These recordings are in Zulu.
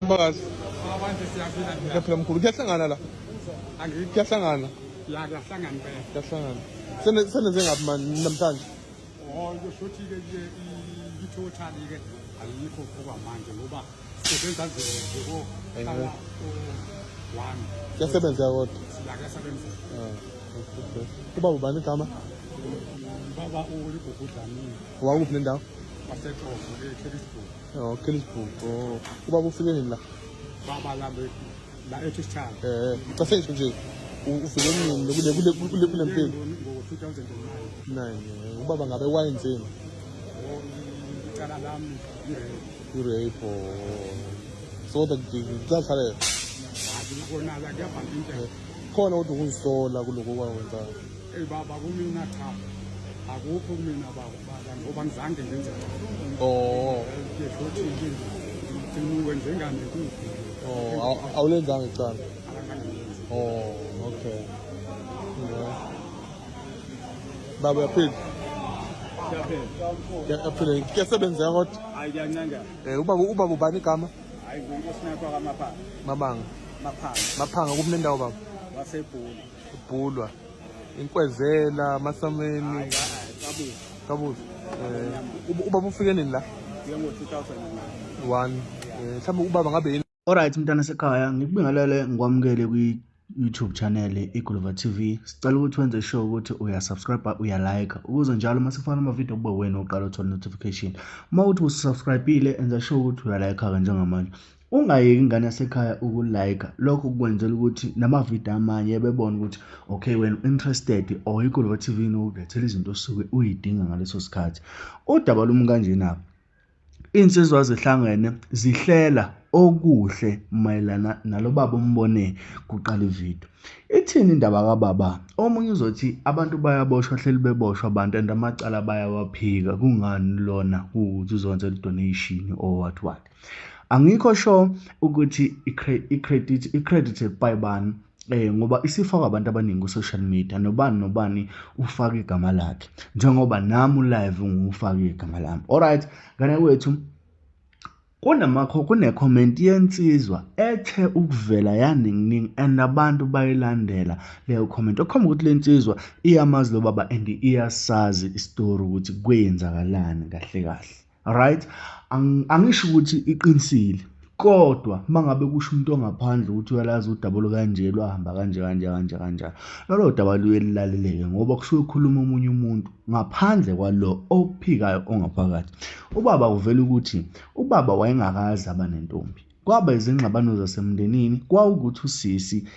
Mphakathi. Abantu siyaphila nje. Kuyaphila mkhulu. Kuyahlangana la. Angithi Kuyahlangana. ya kuyahlangana impela. Kuyahlangana. Sene senenze ngaphi manje namhlanje? Oh kusho ukuthi ke ke i-total ke ayikho okwamanje ngoba sisebenza nzima nje ko hlala one. Kuyasebenza kodwa. Siya kuyasebenza. Ah. Okay. Ubaba ubani igama? Baba uLigugu Dlamini Wakuphi nendawo? waseXhosa eKellisburg. Oh, Kellisburg. Oh. Ubaba ufike nini la? Baba la la eThishana. Eh, cha sengisho nje ufike nini kule kule kule kule mpilo? Ngo-2009. 9. Ubaba ngabe wayenzeni? Oh, icala lami i-rape. I-rape. Oh. So kodwa kuyahlalela. Hayi kona la kuyabamba into. Khona kodwa ukuzisola kuloko kwakwenzayo. Eyi baba kumina cha akukho kumina baba baba ngoba ngizange ngenze Oh. ngisho ukuthi ngigciniwe njengane kuphi Oh, awulenzanga icala. akangangenzi Oh, okay. Yeah. Baba uyaphila? siyaphela Uyaphila. Kuyasebenzeka kodwa. hayi kuyancenga Eh ubaba ubani igama? hayi ngunkosinakho kamaphanga Mabanga. maphanga Maphanga kuphi nendawo baba? wasebhulu Ubhulwa. Inkwezela, Masameni, hayi kabuzi Kabuzi. Eh ubaba ufike nini la? ngo-2009 One. Eh mhlawumbe ubaba ngabe yini Alright mntana sekhaya ngikubingelele ngikwamukele kwi-YouTube channel iGuluva TV. Sicela ukuthi wenze sure ukuthi uya-subscribe uya-like ukuze njalo uma sifaka ama-video kube wena oqala uthola notification. Uma uthi usu-subscribe-ile enza sure ukuthi uya-like-ke njengamanje. Ungayeki ingane yasekhaya uku-like lokho kukwenzela ukuthi namavidiyo amanye bebone ukuthi okay wena interested or iGuluva TV inokulethela izinto osuke uyidinga ngaleso sikhathi. Udaba lumi kanjena-ke. Iy'nsizwa zihlangene zihlela okuhle mayelana nalo baba ombone kuqala ividiyo. Ithini indaba kababa? Omunye uzothi abantu bayaboshwa hleli beboshwa abantu and amacala bayawaphika kungani lona kuwukuthi uzonzela i-donation or what what. Angikho sure ukuthi i-credit i-credited by bani ngoba isifakwa abantu abaningi ku-social media nobani nobani ufaka igama lakhe njengoba nami u-live ngiwufake igama lami. Alright, ngane kwethu kunamakho kune-comment yensizwa ethe ukuvela yaninginingi and abantu bayilandela leyo comment okukhomba ukuthi le nsizwa iyamazi lo baba and iyasazi isitori ukuthi kwenzakalani kahle kahle. Right? Angisho ukuthi iqinisile kodwa mangabe kusho umuntu ongaphandle ukuthi uyalazi udaba olukanje lwahamba kanje kanje kanje kanjalo lolo daba luye lulaleleke ngoba kusuke kukhuluma omunye umuntu ngaphandle kwalo ophikayo ongaphakathi. Ubaba kuvela ukuthi ubaba wayengakaze aba nentombi. Kwaba izingxabano zasemndenini kwawukuthi usisi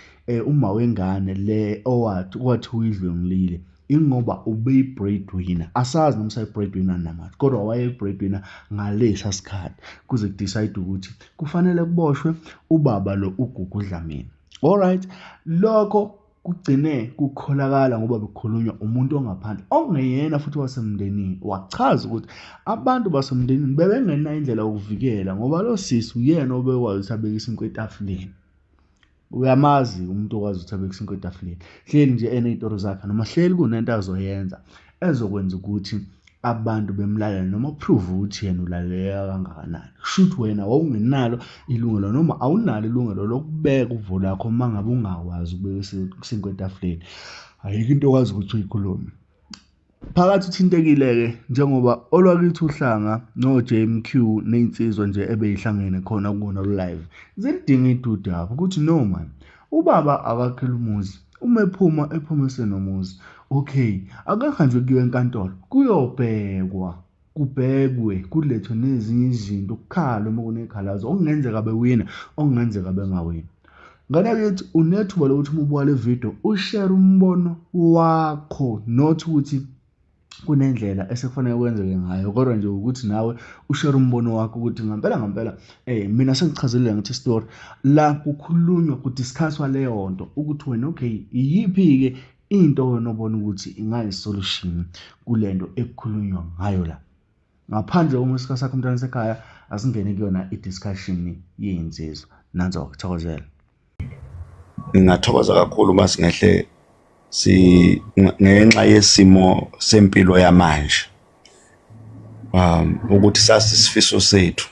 uma wengane le owathi kwathi uyidlwengulile ingoba ubeyi-breadwinner asazi noma usayi-breadwinner namanje kodwa wayeyi-breadwinner ngalesa sikhathi kuze kudecide ukuthi kufanele kuboshwe ubaba lo uGugu Dlamini. Alright, lokho kugcine kukholakala ngoba bekukhulunywa umuntu ongaphandle ongeyena futhi wasemndenini wachaza ukuthi abantu basemndenini bebengenayo indlela yokuvikela ngoba lo sisi uyena obekwazi ukuthi abeke isinkwa etafuleni. Uyamazi umuntu okwazi ukuthi abeke isinkwa etafuleni hleli nje eney'toro zakhe noma hleli kunento azoyenza ezokwenza ukuthi abantu bemlalele noma prove ukuthi yena ulaleleka kangakanani. Kusho ukuthi wena wawungenalo ilungelo noma awunalo ilungelo lokubeka uvo lwakho uma ngabe ungakwazi ukubeka isinkwa etafuleni. Ayikho into okwazi ukuthi uyikhulume. Phakathi uthintekile-ke njengoba olwakithi uhlanga no-JMQ ney'nsizwa nje ebeyihlangene khona kuwona lo live zilidinga idudu apho ukuthi no man ubaba akakhele umuzi uma ephuma ephume esenomuzi okay akuhanjwe kuyiwe enkantolo kuyobhekwa kubhekwe kulethwe nezinye izinto kukhalwe uma kunekhalazo okungenzeka bewina okungenzeka bengawini. Ngane yakithi unethuba lokuthi uma ubuka le video ushere umbono wakho not ukuthi kunendlela esekufanele kwenzeke ngayo kodwa nje ukuthi nawe ushere umbono wakho ukuthi ngampela ngampela mina sengichazelile ngithi story la kukhulunywa kudiscusswa leyo nto ukuthi wena okay iyiphi-ke into wena obona ukuthi ingayi-solution kule nto ekukhulunywa ngayo la. Ngaphandle uma isikhathi sakho mntwana sekhaya asingene kuyona i-discussion yey'nsizwa. Nanso-ke, thokozela. Ngingathokoza kakhulu uma singehle si ngenxa yesimo sempilo yamanje ukuthi sasi isifiso sethu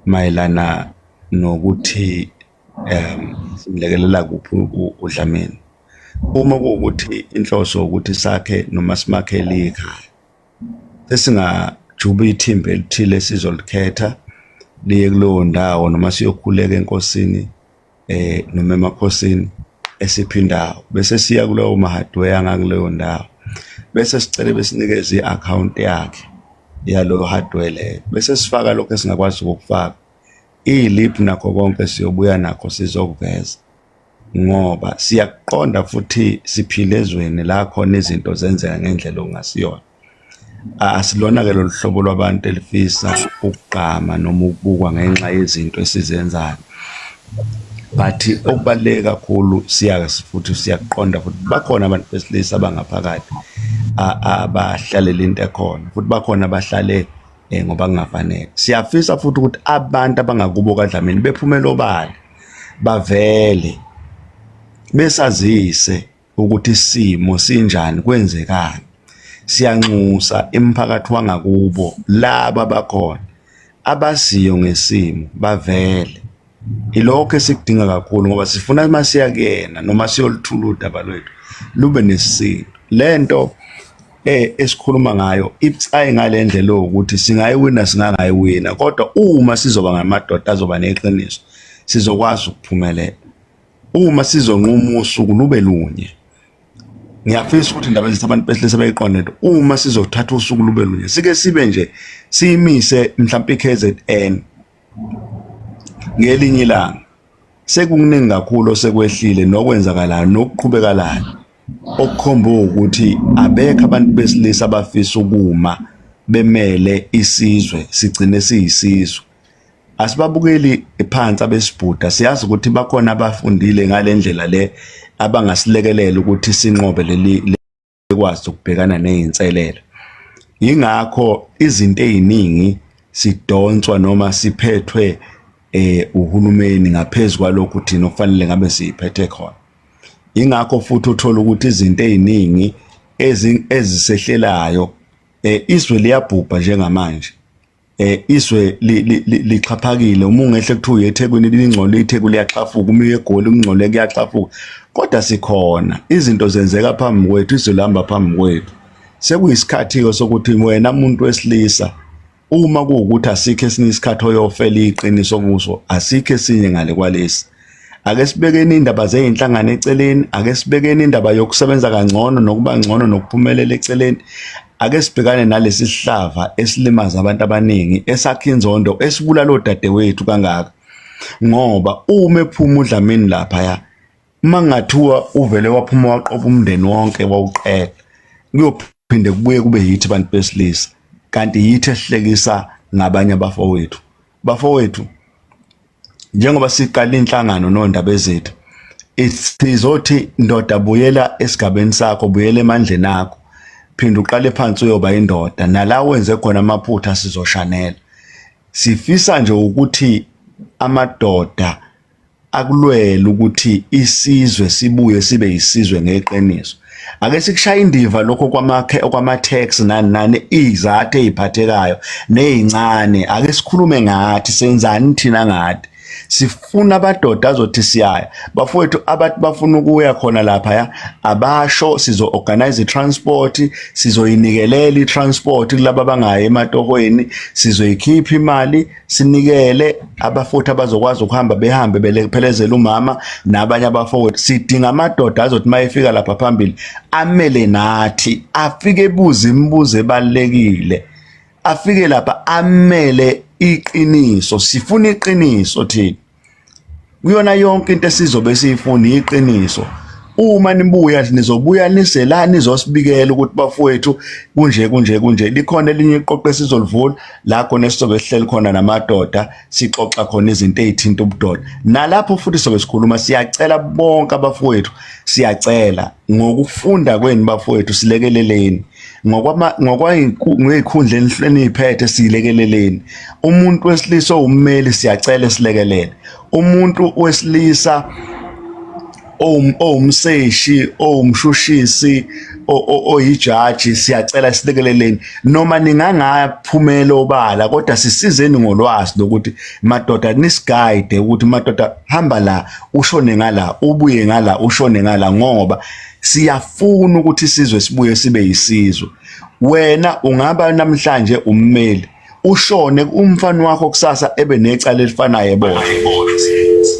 mayelana nokuthi simlekelela kuphi uDlamini. Uma kuwukuthi inhloso ukuthi sakhe noma simakhele ikhaya, sesingajuba ithimba elithile esizolikhetha liye kuleyo ndawo noma siyokhuleka enkosini noma emakhosini esiphindawo, bese siya kulowo ma-hardware angakuleyo ndawo, bese sicele besinikeze i-akhawunti yakhe yaloyo hardware leyo, bese sifaka lokho esingakwazi ukukufaka. Iy'liphu nakho konke siyobuya nakho sizokuveza, ngoba siyakuqonda futhi siphila ezweni la khona izinto zenzeka ngendlela okungasiyona. Asilona-ke lolu hlobo lwabantu elifisa ukugqama noma ukubukwa ngenxa yezinto esizenzayo, but okubaluleke kakhulu siyazi futhi siyakuqonda futhi bakhona abantu besilisa abangaphakathi abahlalela into ekhona, futhi bakhona abahlale ngoba kungafanele. Siyafisa futhi ukuthi abantu abangakubo kaDlamini bephumele obala, bavele besazise ukuthi isimo sinjani, kwenzekani. Siyanxusa imiphakathi wangakubo laba abakhona abaziyo ngesimo bavele. Ilokho esikudinga kakhulu ngoba sifuna uma siya kuyena noma siyoluthula udaba lwethu lube nesisindo. Lento esikhuluma ngayo ibucayi ngale ndlela ukuthi singayiwina singangayiwina, kodwa uma sizoba ngamadoda azoba neqiniso sizokwazi ukuphumelela. Uma sizonquma usuku lube lunye, ngiyafisa ukuthi indaba ezithi abantu besilisa bayiqonde lento. Uma sizothatha usuku lube lunye, sike sibe nje siyimise mhlawumbe i-KZN ngelinye ilanga. Sekukuningi kakhulu osekwehlile nokwenzakalayo nokuqhubekalayo okukhomba ukuthi abekho abantu besilisa abafisa ukuma bemele isizwe sigcine siyisizwe. Asibabukeli phansi abesibhuda, siyazi ukuthi bakhona abafundile ngale ndlela le abangasilekelela ukuthi sinqobe leli likwazi ukubhekana nezinselelo. Yingakho izinto eziningi sidonswa noma siphethwe uhulumeni ngaphezu kwalokhu thina okufanele ngabe siyiphethe khona. Ingakho futhi uthola ukuthi izinto eziningi ezisehlelayo izwe liyabhubha njengamanje. Izwe lixhaphakile, uma ungehle kuthiwa uye eThekwini lingcole, iTheku liyaxhafuka, uma uye eGoli kungcole kuyaxhafuka, kodwa sikhona, izinto zenzeka phambi kwethu, izwe lihamba phambi kwethu. Sekuyisikhathi-ke sokuthi wena muntu wesilisa, uma kuwukuthi asikho esinye isikhathi oyofela iqiniso kuso, asikho esinye ngale kwalesi. Ake sibekeni indaba zey'nhlangano eceleni, ake sibekeni indaba yokusebenza kangcono nokuba ngcono nokuphumelela eceleni. Ake sibhekane nalesi sihlava esilimaza abantu abaningi, esakha inzondo, esibulala odadewethu kangaka. Ngoba uma ephuma uDlamini laphaya, uma kungathiwa uvele waphuma waqoba umndeni wonke wawuqeda, kuyophinde kubuye kube yithi abantu besilisa, kanti yithi esihlekisa ngabanye abafowethu. Bafowethu, njengoba siqala inhlangano nondaba ezethu, sizothi ndoda buyela esigabeni sakho, buyela emandleni akho, phinda uqale phansi uyoba indoda, nala wenze khona amaphutha sizoshanela. Sifisa nje ukuthi amadoda akulwele ukuthi isizwe sibuye sibe isizwe ngeqiniso. Ake sikushaye indiva lokho kwama-tax nani nani, izathu ey'phathekayo ney'ncane. Ake sikhulume ngathi, senzani thina ngathi. Sifuna abadoda azothi siyaya. Bafowethu, abantu bafuna ukuya khona laphaya, abasho, sizo-organize i-transport, sizoyinikelela i-transport kulaba abangayi ematohweni, sizoyikhipha imali, sinikele abafowethu abazokwazi ukuhamba behambe belephelezela umama nabanye abafowethu. Sidinga amadoda azothi uma efika lapha phambili amele nathi, afike ebuze imibuzo ebalulekile, afike lapha amele iqiniso. Sifuna iqiniso thina kuyona yonke into esizobe siyifuna, iqiniso. Uma nibuya nizobuya nize la nizosibikela ukuthi bafowethu kunje kunje kunje. Likhona elinye iqoqo esizolivula la khona esizobe sihleli khona namadoda, sixoxa khona izinto ezithinta ubudoda. Nalapho futhi sobe sikhuluma, siyacela bonke abafowethu, siyacela ngokufunda kwenu bafowethu, silekeleleni ngokwayikhundla eniyiphethe, silekeleleni. Umuntu wesilisa owummeli, siyacela silekelele. Umuntu wesilisa owumseshi, owumshushisi, Oyijaji, siyacela silekeleleni noma ningangaphumela obala, kodwa sisizeni ngolwazi lokuthi madoda nisiguide ukuthi madoda hamba la ushone ngala, ubuye ngala ushone ngala, ngoba siyafuna ukuthi isizwe sibuye sibe yisizwe. Wena ungaba namhlanje ummeli, ushone umfana wakho kusasa ebe necala elifanayo ebona.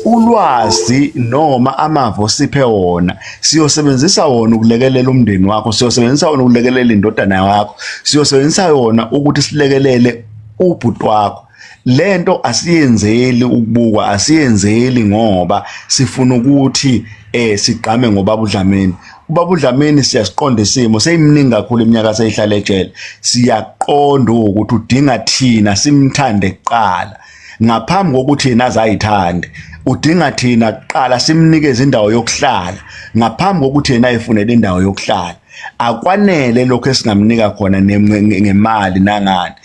Ulwazi noma amavo siphe wona, siyosebenzisa wona ukulekelela umndeni wakho, siyosebenzisa wona ukulekelela indodana yakho, siyosebenzisa wona ukuthi silekelele ubhuti wakho. Lento asiyenzeli ukubukwa, asiyenzeli ngoba sifuna ukuthi sigqame ngobaba uDlamini. Ubaba uDlamini siyasiqonda isimo, seyiminingi kakhulu iminyaka seyihlala ejele. Siyaqonda ukuthi udinga thina simthande kuqala ngaphambi kokuthi yena azayithande. Udinga thina kuqala simnikeze indawo yokuhlala ngaphambi kokuthi yena ayifunele indawo yokuhlala. Akwanele lokho esingamnika khona ngemali nangani,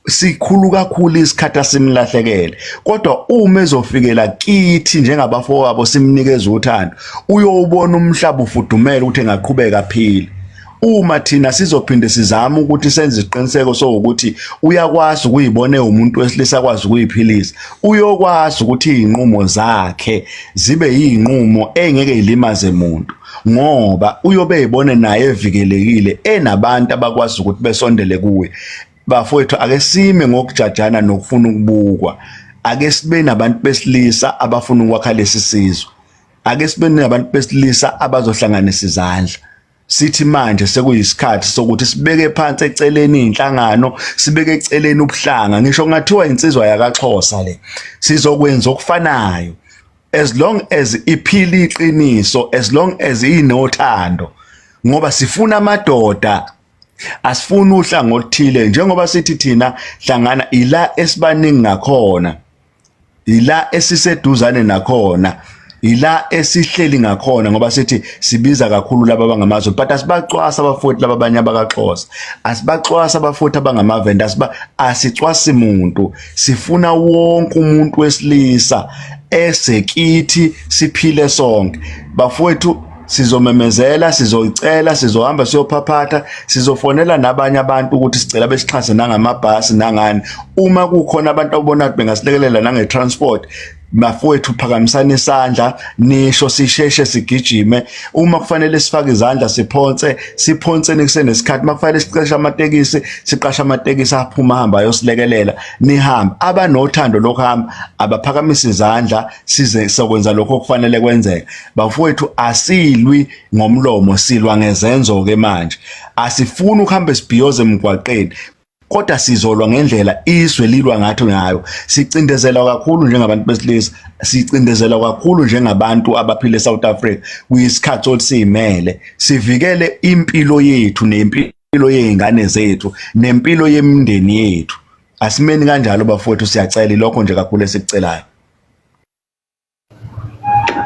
sikhulu kakhulu isikhathi asimlahlekele. Kodwa uma ezofikela kithi njengabafowabo simnikeza uthando, uyowubona umhlaba ufudumele ukuthi engaqhubeka aphile. Uma thina sizophinde sizame ukuthi senze isiqiniseko sokuthi uyakwazi ukuyibona umuntu wesilisa, akwazi ukuyiphilisa, uyokwazi ukuthi izinqumo zakhe zibe yinqumo engeke ilimaze muntu, ngoba uyobe ebone naye evikelekile, enabantu abakwazi ukuthi besondele kuye. Bafowethu, ake sime ngokujajana nokufuna ukubukwa. Ake sibe nabantu besilisa abafuna ukwakha lesi sizwe. Ake sibe nabantu besilisa abazohlanganisa izandla. Sithi manje sekuyisikhathi sokuthi sibeke phansi eceleni inhlangano, sibeke eceleni ubuhlanga. Ngisho kungathiwa insizwa yakaXhosa le, sizokwenza okufanayo as long as iphila iqiniso, as long as inothando, ngoba sifuna amadoda, asifuni uhlanga oluthile. Njengoba sithi thina hlangana, ila esibaningi ngakhona, ila esiseduzane nakhona, ila esihleli ngakhona, ngoba sithi sibiza kakhulu laba abangamazulu, but asibacwasa abafowethu laba abanye abakaXhosa, asibacwasa abafowethu abangamavenda, asicwasi muntu. Sifuna wonke umuntu wesilisa esekithi, siphile sonke bafowethu. Sizomemezela, sizoyicela, sizohamba siyophaphatha, sizofonela nabanye abantu ukuthi sicela besixhase nangamabhasi nangani. Uma kukhona abantu ababona ukuthi bengasilekelela nange-transport, bafowethu, phakamisani isandla nisho, sisheshe sigijime. Uma kufanele sifake izandla siphonse, siphonseni kusenesikhathi. Uma kufanele siqashe amatekisi, siqashe amatekisi aphuma ahamba ayosilekelela. Nihambe, abanothando lokuhamba abaphakamise izandla, size sokwenza lokho okufanele kwenzeke. Bafowethu, asilwi ngomlomo, silwa ngezenzo ke manje. Asifuni ukuhamba sibhiyoze emgwaqeni, kodwa sizolwa ngendlela izwe lilwa ngathi ngayo. Sicindezelwa kakhulu njengabantu besilisa, sicindezelwa kakhulu njengabantu abaphila eSouth Africa. Kuyisikhathi sokuthi siyimele, sivikele impilo yethu nempilo yezingane zethu nempilo yemindeni yethu. Asimeni kanjalo bafowethu, siyacela. Ilokho nje kakhulu esikucelayo.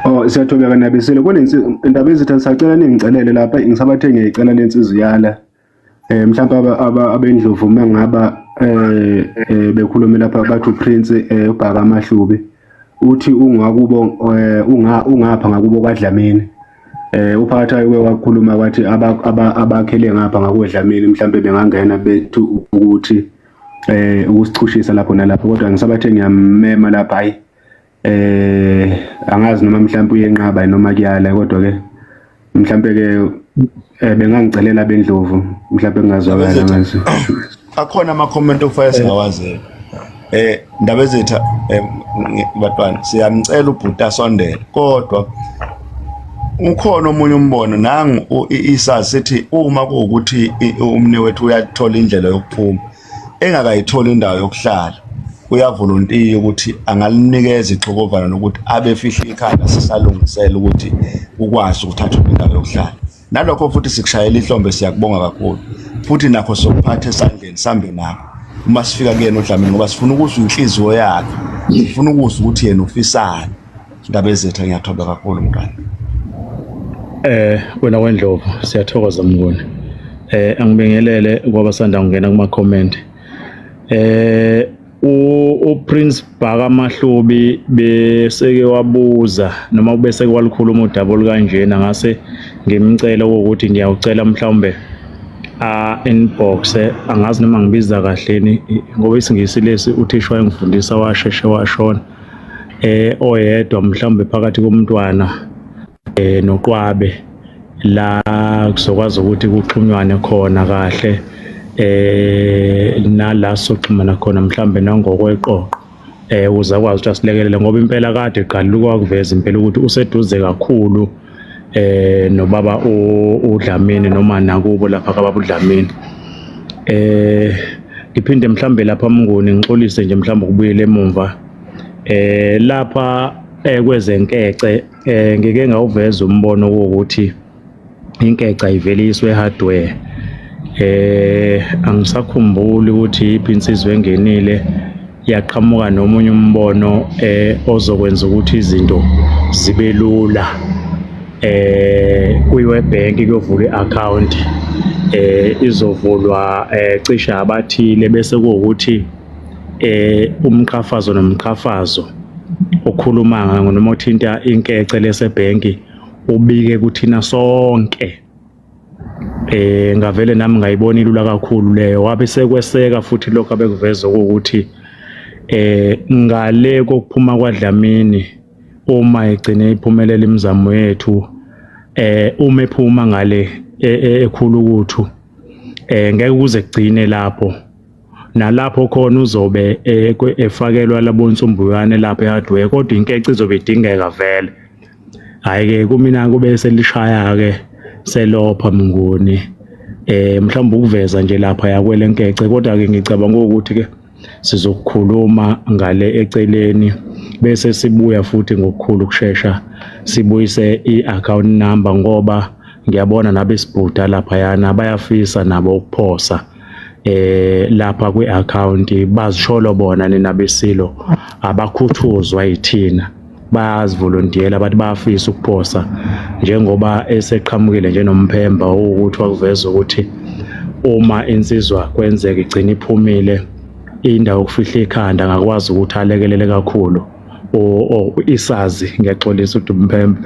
Oh, siyathobeka nabisile kunendaba ezithi ngisacela ningicelele lapha, ngisabathe ngiyayicela lensizwa yala mhlawumbe abendlovu mangaba bekhulume lapha, bathi uPrince ubhaka amahlubi, uthi ungakubo ungapha ngakubo kwaDlamini. Uphakathi uke wakhuluma wathi abakhele ngapha ngakodlamini mhlawumbe bengangena bethu ukuthi ukusichushisa lapho nalapho, kodwa ngisabathe ngiyamema lapha. Hayi, angazi noma mhlawumbe uyenqaba noma kuyala, kodwa ke mhlawumbe ke bengangicelela bendlovu, mhlawumbe kungazwakala ngazi. Akhona ama-comment okufanele singawazela. Ndaba ezetha, batwana, siyamcela ubhuti asondele, kodwa ukhona omunye umbono nangu. Isazi sithi uma kuwukuthi umne wethu uyathola indlela yokuphuma, engakayitholi indawo yokuhlala, uyavolontiya ukuthi angalinikeza ixhokovana lokuthi abe fihle ikhanda sisalungisela ukuthi ukwazi ukuthatha indawo yokuhlala. Nalokho futhi sikushayela ihlombe, siyakubonga kakhulu futhi. Nakho sokuphatha esandleni, sambe nakho uma sifika kuyena uDlamini, ngoba sifuna ukuzwa inhliziyo yakhe, sifuna ukuzwa ukuthi yena ufisani. Ndaba ezethu, ngiyathoba kakhulu mngani. Wena wendlovu, siyathokoza Mnguni. Angibingelele kwabasanda kungena kuma comment. UPrince Bhaka Mahlubi beseke wabuza noma ubeseke walukhuluma udaba olukanjena, ngase Ngimcela ukuthi ngiyawucela mhlawumbe a inbox, angazi noma ngibiza kahleni ngoba isiNgisi lesi uthisha wayengifundisa washeshe washona. Oyedwa mhlawumbe phakathi komntwana noQwabe la kuzokwazi ukuthi kuxhunywane khona kahle, nala soxhumana khona mhlawumbe nangokweqoqo, ukuze akwazi ukuthi asilekelele, ngoba impela kade eqalile ukwakuveza impela ukuthi useduze kakhulu nobaba uDlamini noma nakubo lapha kababa uDlamini. Ngiphinde mhlambe lapha Mnguni ngixolise nje mhlambe ukubuyela emumva lapha kwezenkece. Ngike ngawuveza umbono wokuthi inkece ayiveliswe hardware. Angisakhumbuli ukuthi iphi insizwa engenile yaqhamuka nomunye umbono ozokwenza ukuthi izinto zibe lula, kuyiwe ebhenki kuyovulwa i-account, izovulwa cishe abathile, bese kuwukuthi umqhafazo nomqhafazo okhuluma ngawo noma othinta inkece lesebhenki ubike kuthina sonke. Ngavele nami ngayibona ilula kakhulu leyo, wabe sekweseka futhi lokho abekuveza ukuthi ngale kokuphuma kwaDlamini, uma egcine iphumelela imizamo yethu, uma ephuma ngale ekhulukuthu, ngeke kuze kugcine lapho, nalapho khona uzobe efakelwa labo nsumbuyane lapha e-hardware, kodwa inkece izobe idingeka vele. Hhayi-ke kumina kube selishaya-ke selopha Mnguni, mhlawumbe ukuveza nje lapha yakwele nkece, kodwa-ke ngicabanga ukuthi-ke sizokukhuluma ngale eceleni bese sibuya futhi ngokukhulu ukushesha sibuyise i-account number, ngoba ngiyabona nabesibhuda laphayana bayafisa nabo ukuphosa lapha kwi-account, bazisholo bona nina besilo, abakhuthuzwa yithina, bayazivolontiyela bathi bayafisa ukuphosa, njengoba eseqhamukile nje nomphemba ukuthi wakuveza ukuthi uma insizwa kwenzeka igcina iphumile, indawo yokufihla ikhanda angakwazi ukuthi alekelele kakhulu isazi. Ngiyaxolisa ukuthi umphemba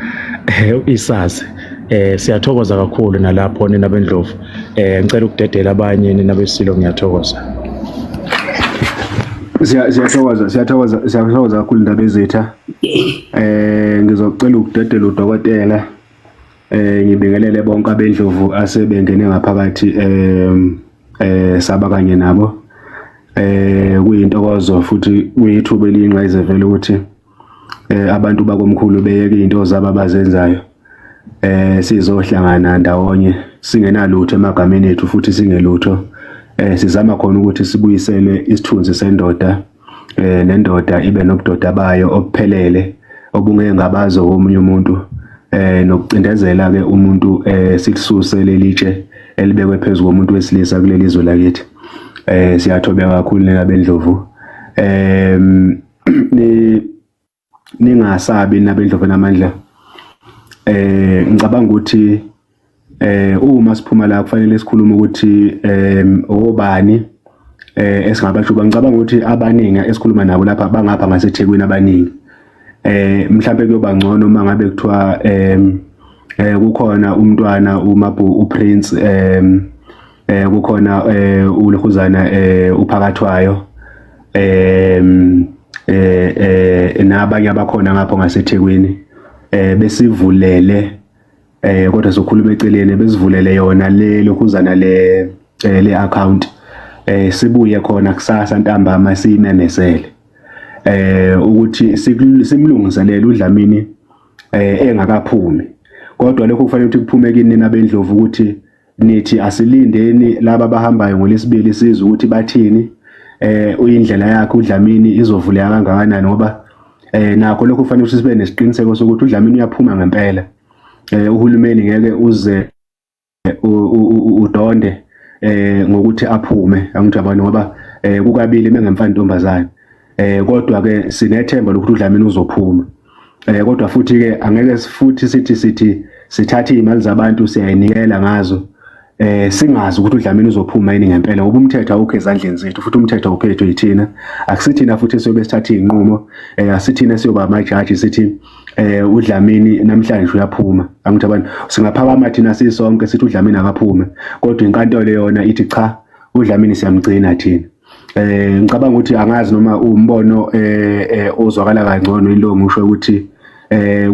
isazi. Siyathokoza kakhulu nalapho nina bendlovu. Ngicela ukudedela abanye nina besilo, ngiyathokoza. Siyathokoza, siyathokoza, siyathokoza kakhulu indaba ezitha. Ngizocela ukudedela udokotela, ngibingelele bonke abendlovu asebengene ngaphakathi, saba kanye nabo. Kuyintokozo futhi kuyithuba eliyingqayizivele ukuthi abantu bakomkhulu beyeke izinto zabo abazenzayo, sizohlangana ndawonye singenalutho emagameni ethu futhi singelutho, sizama khona ukuthi sibuyisele isithunzi sendoda, nendoda ibe nobudoda bayo obuphelele obungeke ngabazo komunye umuntu, nokucindezela ke umuntu, sikususe lelitshe elibekwe phezulu komuntu wesilisa kuleli zwe lakithi. Siyathobeka kakhulu nina bendlovu, ni ningasabi nabendlovu namandla. Ngicabanga ukuthi uma siphuma la kufanele sikhulume ukuthi obani esingabashuba. Ngicabanga ukuthi abaningi esikhuluma nabo lapha bangapha ngaseThekwini abaningi. Mhlawumbe kuyoba ngcono uma ngabe kuthiwa kukhona umntwana uMabhu uPrince, kukhona uLokhuzana uphakathwayo, nabanye abakhona ngapho ngaseThekwini, besivulele, kodwa sokhuluma eceleni, besivulele yona le lokhuzana le account, sibuye khona kusasa ntambama siyimemezele ukuthi simlungiselele uDlamini engakaphumi. Kodwa lokho kufanele ukuthi kuphume kini nabendlovu, ukuthi nithi asilindeni laba abahambayo ngolesibili sizwe ukuthi bathini, uyindlela yakhe uDlamini izovuleka kangakanani, ngoba nakho lokho kufanele ukuthi sibe nesiqiniseko sokuthi uDlamini uyaphuma ngempela. Uhulumeni ngeke uze udonde ngokuthi aphume, angithi yabona, ngoba kukabili mengemfana intombazane. Kodwa ke sinethemba lokuthi uDlamini uzophuma. Kodwa futhi ke angeke futhi sithi sithathe izimali zabantu siyayinikela ngazo singazi ukuthi uDlamini uzophuma yini ngempela, ngoba umthetho awukho ezandleni zethu futhi umthetho awuphethwe yithina. Akusithina futhi siyobe sithatha izinqumo, asithina siyoba amajaji sithi uDlamini namhlanje uyaphuma. Angithi abantu singaphakama thina sisonke sithi uDlamini akaphume, kodwa inkantolo yona ithi cha, uDlamini siyamgcina thina. Ngicabanga ukuthi angazi noma umbono ozwakala kangcono ilo ngisho ukuthi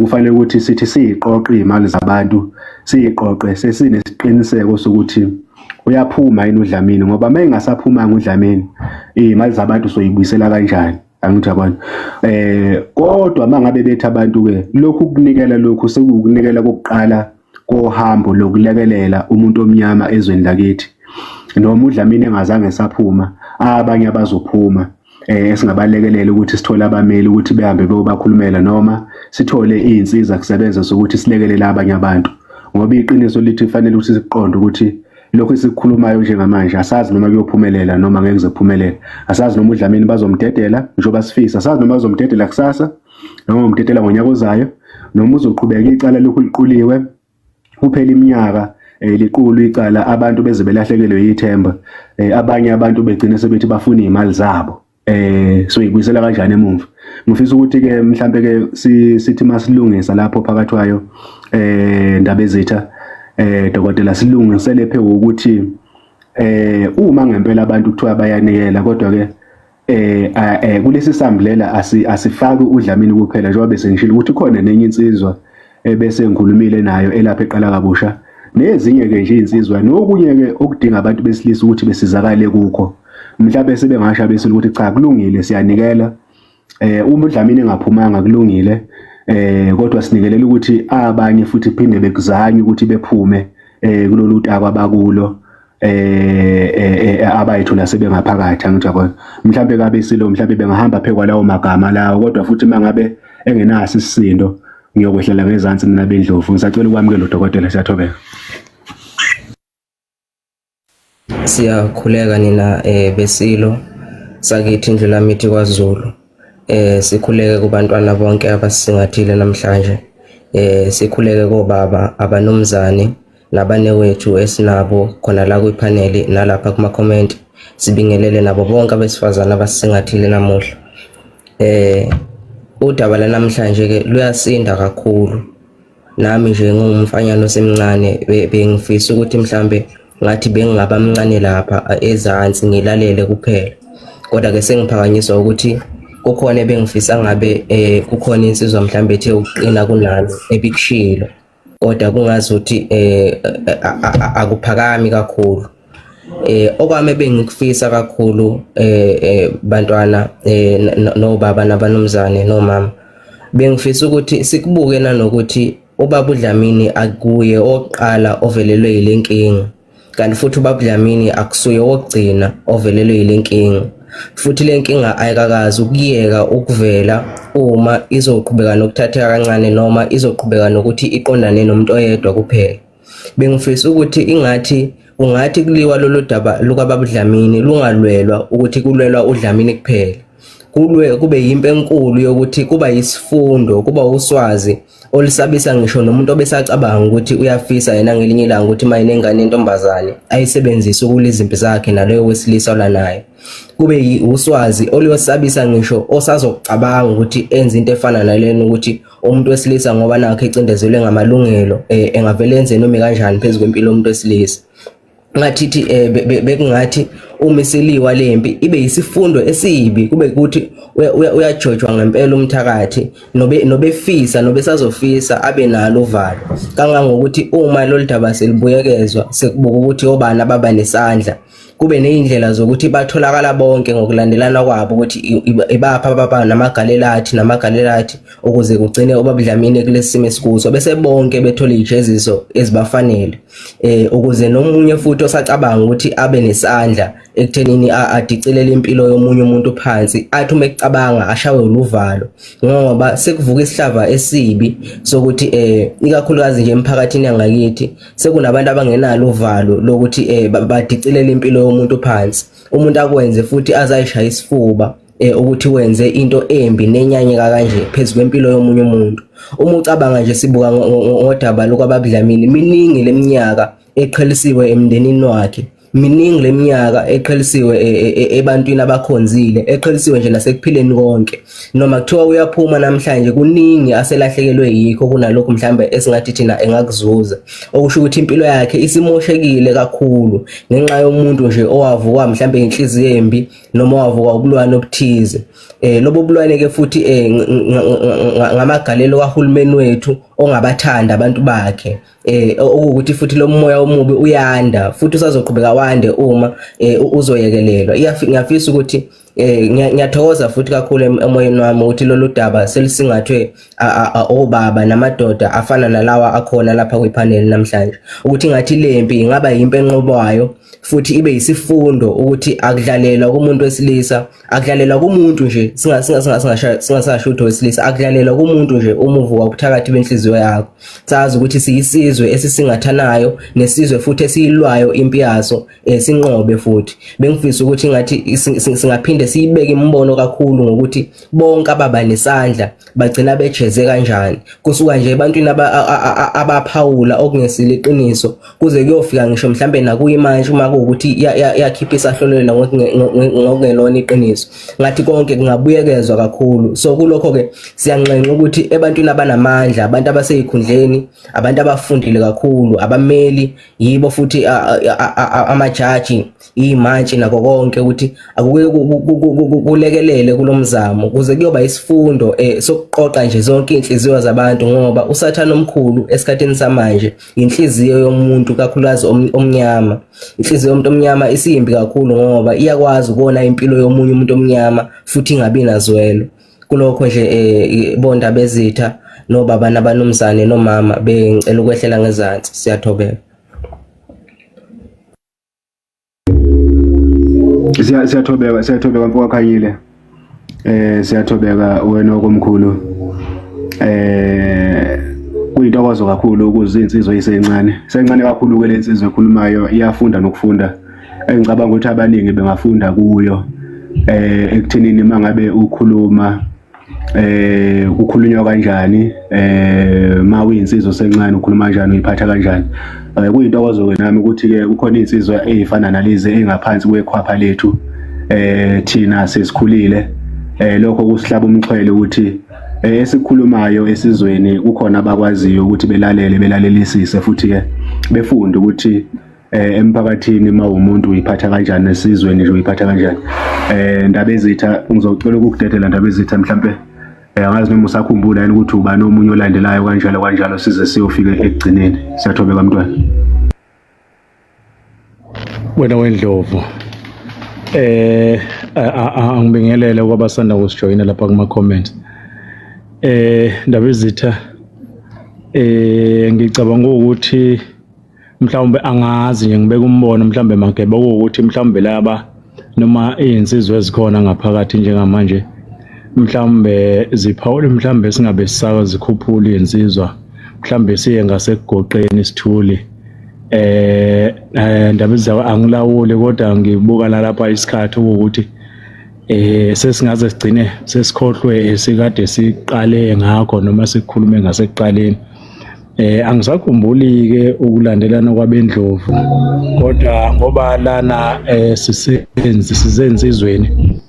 kufanele ukuthi sithi siyiqoqe izimali zabantu, siyiqoqe sesinesiqiniseko sokuthi uyaphuma yini uDlamini, ngoba uma engasaphumanga uDlamini izimali zabantu soyibuyisela kanjani? Angithi yabona, kodwa mangabe bethi abantu ke lokhu kunikela, lokhu sekuwukunikela kokuqala kohambo lokulekelela umuntu omnyama ezweni lakithi, noma uDlamini engazange saphuma, abanye abazophuma esingabalekelela ukuthi sithole abameli ukuthi behambe beyobakhulumela, noma sithole izinsiza kusebenza sokuthi silekelele abanye abantu, ngoba iqiniso lithi kufanele ukuthi siqonde ukuthi lokhu esikukhulumayo njengamanje asazi noma kuyophumelela noma ngeke kuze kuphumelele. Asazi noma uDlamini bazomdedela njengoba sifisa, asazi noma bazomdedela kusasa noma umdedela ngonyaka ozayo, noma uzoqhubeka icala lokhu liquliwe kuphela iminyaka liqulu icala, abantu beze belahlekelwe yithemba, abanye abantu begcine sebethi bafuna izimali zabo. So ibuyisela kanjani emuva? Ngifisa ukuthi ke mhlambe ke sithi masilungisa lapho phakathi kwayo, Ndabezitha, dokotela, silungisele phe ukuthi uma ngempela abantu kuthiwa bayanikela, kodwa ke kulesi sambulela asifaki uDlamini kuphela, njengoba bese ngishilo ukuthi khona nenye insizwa ebese ngikhulumile nayo elapha eqala kabusha, nezinye ke nje insizwa, nokunye ke okudinga abantu besilisa ukuthi besizakale kukho. Mhlawumbe sebengasho besile ukuthi cha, kulungile, siyanikela, uma uDlamini engaphumanga kulungile, kodwa sinikelela ukuthi abanye futhi phinde bekuzanye ukuthi bephume kulolu tako abakulo, abayithola sebengaphakathi. Angithi yabona, mhlambe kabe silo mhlambe bengahamba phekwa lawo magama lawo, kodwa futhi mangabe engenaso isisindo ngiyokwehlela ngezansi mina bendlovu. Ngisacela ukwamukela udokotela, siyathobeka. Siyakhuleka nina besilo sakithi Indlulamithi kwaZulu. Sikhuleke kubantwana bonke abasisingathile namhlanje. Sikhuleke kobaba, abanumzane nabanewethu esinabo khona la kwiphaneli nalapha kuma comment. Sibingelele nabo bonke abesifazane abasisingathile namuhla. Udaba lanamhlanje ke luyasinda kakhulu. Nami nje ngingumfanyana osemncane bengifisa ukuthi mhlambe ngathi bengingaba mncane lapha ezansi ngilalele kuphela, kodwa ke sengiphakanyiswa ukuthi kukhona ebengifisa ngabe kukhona insizwa mhlambe ethe ukuqina kunami ebikushilo, kodwa kungazuthi akuphakami kakhulu. Okwami bengikufisa kakhulu, bantwana nobaba nabanumzane nomama, bengifisa ukuthi sikubuke nanokuthi ubaba uDlamini akuye oqala ovelelwe yile nkinga, kanti futhi ubaba uDlamini akusuye wokugcina ovelelwe yile nkinga, futhi le nkinga ayikakazi ukuyeka ukuvela uma izoqhubeka nokuthatheka kancane noma izoqhubeka nokuthi iqondane nomuntu oyedwa kuphela. Bengifisa ukuthi ingathi kungathi kuliwa lolu daba lukababa uDlamini lungalwelwa ukuthi kulwelwa uDlamini kuphela, kulwe kube yimpi enkulu yokuthi kuba yisifundo, kuba uswazi olusabisa ngisho nomuntu obesacabanga ukuthi uyafisa yena ngelinye ilanga ukuthi uma enengane yentombazane ayisebenzise ukulwa izimpi zakhe naloyo wesilisa olanayo, kube uswazi oluyosabisa ngisho osazokucabanga ukuthi enze into efana nalena, ukuthi umuntu wesilisa ngoba nakho ecindezelwe ngamalungelo engavele enze noma kanjani phezu kwempilo yomuntu wesilisa. Ngathithi bekungathi uma isiliwa lempi ibe yisifundo esibi, kube ukuthi uyajojwa ngempela umthakathi nobe nobefisa nobesazofisa abe nalo uvalo, kangangokuthi uma lolu daba selibuyekezwa sekubuka ukuthi obani ababa nesandla, kube nezindlela zokuthi batholakala bonke ngokulandelana kwabo, ukuthi ibapha ababa namagalelathi namagalelathi, ukuze kugcine ubaba Dlamini kulesi simo esikuso, bese bonke bethola izijeziso ezibafanele, ukuze nomunye futhi osacabanga ukuthi abe nesandla ekuthenini adicilele impilo yomunye umuntu phansi, athi uma ecabanga ashawe uluvalo, ngoba sekuvuka isihlava esibi sokuthi ikakhulukazi nje emphakathini yangakithi sekunabantu abangenalo uvalo lokuthi badicilele impilo yomuntu phansi, umuntu akwenze futhi azayishaya isifuba ukuthi wenze into embi nenyanyeka kanje phezu kwempilo yomunye umuntu. Uma ucabanga nje sibuka ngodaba lukababa Dlamini, miningi leminyaka eqhelisiwe emndenini wakhe, Miningi leminyaka eqhelisiwe e, e, e, ebantwini abakhonzile, eqhelisiwe nje nasekuphileni konke. Noma kuthiwa uyaphuma namhlanje kuningi aselahlekelwe yikho kunalokhu mhlambe esingathi thina engakuzuza. Okusho ukuthi impilo yakhe isimoshekile kakhulu ngenxa yomuntu nje owavuka mhlambe inhliziyo embi noma wavuka ubulwane obuthize. Lobo bulwane ke futhi ngamagalelo kahulumeni wethu ongabathanda abantu bakhe. Okuwukuthi futhi lo moya omubi uyanda futhi usazoqhubeka wande uma uzoyekelelwa. Ngiyafisa ukuthi ngiyathokoza futhi kakhulu emoyeni wami ukuthi lolu daba selisingathwe obaba namadoda afana nalawa akhona lapha kwiphaneli namhlanje, ukuthi ngathi lempi ingaba yimpi enqobayo futhi ibe yisifundo ukuthi akudlalelwa kumuntu wesilisa, akudlalelwa kumuntu nje, singasasho ukuthi wesilisa, akudlalelwa kumuntu nje uma uvuka ubuthakathi benhliziyo yakho. Sazi ukuthi siyisizwe esisingathanayo nesizwe futhi esiyilwayo impi yaso, sinqobe futhi. Bengifisa ukuthi ngathi singaphinde siyibeke imibono kakhulu ngokuthi bonke ababa nesandla bagcina bejeze kanjani, kusuka nje ebantwini abaphawula okungesilo iqiniso kuze kuyofika ngisho mhlambe nakuyimantshi uma kuwukuthi yakhipha isahlolelo ngokungelona iqiniso. Ngathi konke kungabuyekezwa kakhulu. So kulokho ke siyanxenxa ukuthi ebantwini abanamandla, abantu abaseyikhundleni, abantu abafundile kakhulu, abameli yibo futhi amajaji, imantshi nako konke, ukuthi akuke kulekelele kulomzamo kuze kuyoba isifundo sokuqoqa nje zonke inhliziyo zabantu, ngoba uSathane omkhulu esikhathini samanje inhliziyo yomuntu, kakhulukazi omnyama. Inhliziyo yomuntu omnyama isiyimbi kakhulu ngoba iyakwazi ukona impilo yomunye umuntu omnyama futhi ingabi nazwelo. Kulokho nje bondaba ezitha nobaba nabanumzane nomama, bengicela ukwehlela ngezansi. Siyathobeka. Siyathobeka, siyathobeka mfowethu Khanyile. Siyathobeka wena okomkhulu. Kuyintokozo kakhulu ukuze insizwa isencane. Sencane kakhulu ke lensizwa ekhulumayo, iyafunda nokufunda. Engicabanga ukuthi abaningi bengafunda kuyo ekuthenini mangabe ukhuluma kukhulunywa kanjani, ma uyinsizwa sencane ukhuluma kanjani, uyiphatha kanjani. Kuyintokozo ke nami ukuthi ke kukhona insizwa ezifana nalezi engaphansi kwekhwapha lethu. Thina sesikhulile, lokho kusihlaba umxhwele ukuthi esikhulumayo esizweni kukhona abakwaziyo ukuthi belalele, belalelisise futhi ke befunde ukuthi emphakathini uma umuntu uyiphatha kanjani, nesizweni nje uyiphatha kanjani. Ndaba ezitha, ngizocela ukukudedela ndaba ezitha, mhlambe angazi noma usakhumbula yini ukuthi ubani omunye olandelayo, kanjalo kanjalo size siyofika ekugcineni. Siyathobeka mntwana. Wena wendlovu, angibingelele kwabasanda kusijoyina lapha kuma comments. Ndaba ezitha, ngicabanga ukuthi mhlawumbe angazi nje, ngibeka umbono mhlawumbe magebe ukuthi mhlawumbe laba noma izinsizwa ezikhona ngaphakathi njengamanje mhlawumbe ziphawule, mhlawumbe singabe sisaka zikhuphula izinsizwa, mhlawumbe siye ngasekugoqeni isithuli. Ndaba ezizayo angilawuli, kodwa ngibuka nalapha isikhathi ukuthi sesingaze sigcine sesikhohlwe esikade siqale ngakho noma sikhulume ngasekuqaleni. Angisakhumbuli ke ukulandelana kwabendlovu, kodwa ngoba lana sisenzi sizensizweni,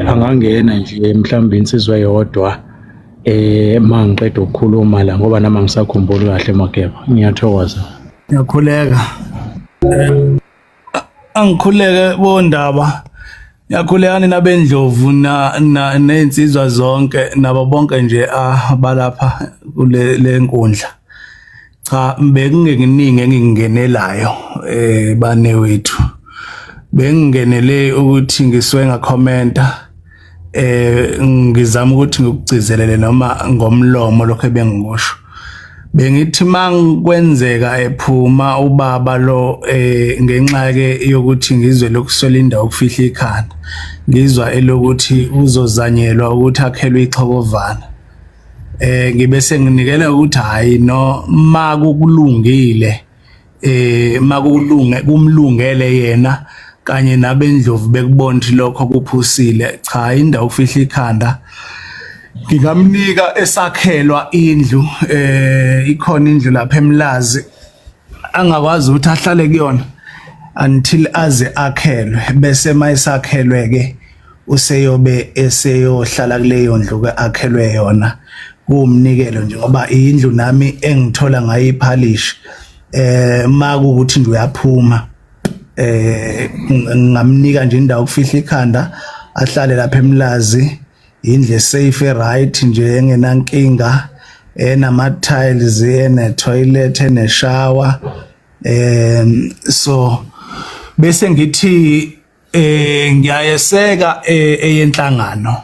angangena nje mhlawumbe insizwa eyodwa mangiqeda ukukhuluma la, ngoba nami angisakhumbuli kahle Mageba. Ngiyathokoza. Ngiyakhuleka. Angikhuleke bondaba. Ngiyakhuleka nina bendlovu na na nezinsizwa zonke nabo bonke nje abalapha kule lenkundla. Cha, bekungekuningi engingenelayo bane wethu. Bengingenele ukuthi ngisuke ngakhomenta, ngizama ukuthi ngikugcizelele noma ngomlomo lokho ebengikusho. Bengithi mangikwenzeka ephuma ubaba lo, ngenxa ke yokuthi ngizwe lokuswela indawo ukufihla ikhanda, ngizwa elokuthi uzozanyelwa ukuthi akhelwe ixhokovana, ngibe senginikela ukuthi hayi no, makukulungile, makulunge kumlungele yena kanye nabendlovu, bekubona ukuthi lokho kuphusile. Cha, indawo ukufihla ikhanda ngingamnika esakhelwa indlu, ikhona indlu lapha eMlazi angakwazi ukuthi ahlale kuyona. until aze akhelwe, bese mayisakhelwe ke useyobe eseyohlala kuleyo ndlu ke akhelwe yona. Kuwumnikelo nje ngoba indlu nami engithola ngayo iphalishi, makuwukuthi nje uyaphuma, ngingamnika nje indawo ukufihla ikhanda, ahlale lapha eMlazi, indlu safe, right nje, engenankinga, enama tiles, ene toilet, ene shower. So bese ngithi ngiyayeseka eyenhlangano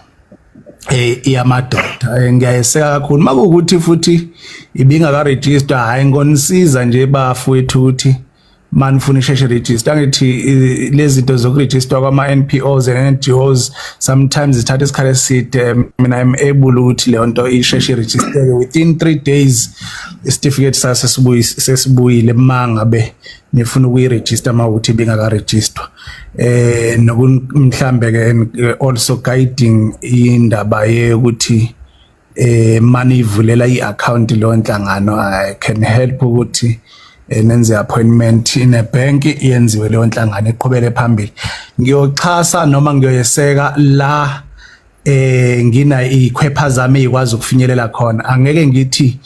yamadoda. Ngiyayeseka kakhulu makuwukuthi futhi ibingaka register. Hayi, ngonisiza nje bafowethu ukuthi manifuna isheshe register. Angithi lezi zinto zokuregister kwama NPOs and NGOs sometimes zithatha isikhathi eside. Mina I'm able ukuthi leyo nto isheshe register within 3 days, isitifiketi saso sesibuyile, mangabe nifuna ukuyiregister mawukuthi ibingaka register. Nokumhlambe ke also guiding indaba yokuthi manivulela iaccount lo nhlangano, I can help ukuthi nenze appointment in a bank, yenziwe leyo nhlangano, iqhubele phambili. Ngiyoxhasa noma ngiyoyeseka la ngina ikhwepha zami ezikwazi ukufinyelela khona. Angeke ngithi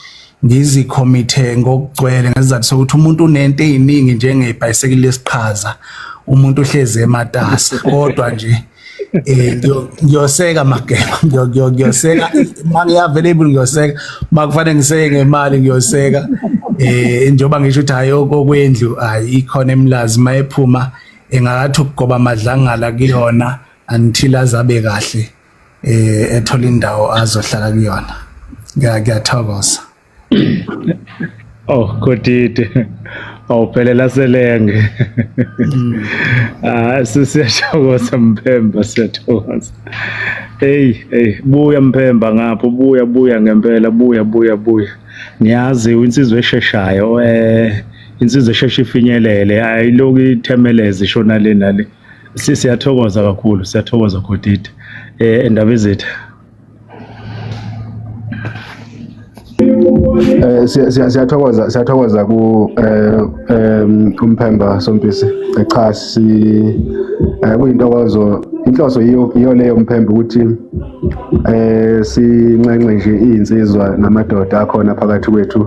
ngizikhomithe ngokugcwele ngesizathu sokuthi umuntu unento eziningi njengebhayisikili lesiqhaza, umuntu uhlezi ematasa. Kodwa nje ngiyoseka mageba, ngiyoseka mangi available, ngiyoseka makufanele ngiseke ngemali, ngiyoseka. Njengoba ngisho ukuthi hayi, okwendlu hayi, ikhona eMlazi, mayephuma engakathi ukugoba amadlangala kuyona until azabe kahle, ethola indawo azohlala kuyona. Ngiyathokoza. Oh, Godide. Awuphelela selenge. Ah, siyathokoza Mphemba, siyathokoza. Hey, hey, buya Mphemba ngapho, buya buya ngempela, buya buya buya. Ngiyazi insizwe esheshayo, insizwe eshesha ifinyelele, ayiloku ithemeleze ishona le nale. Siyathokoza kakhulu, siyathokoza Godide. Indaba ezethu. Siyathokoza ku uMphemba Sompisi. Cha, si kuyintokozo, inhloso yiyo leyo Mphemba, ukuthi sinxenxe nje izinsizwa namadoda akhona phakathi kwethu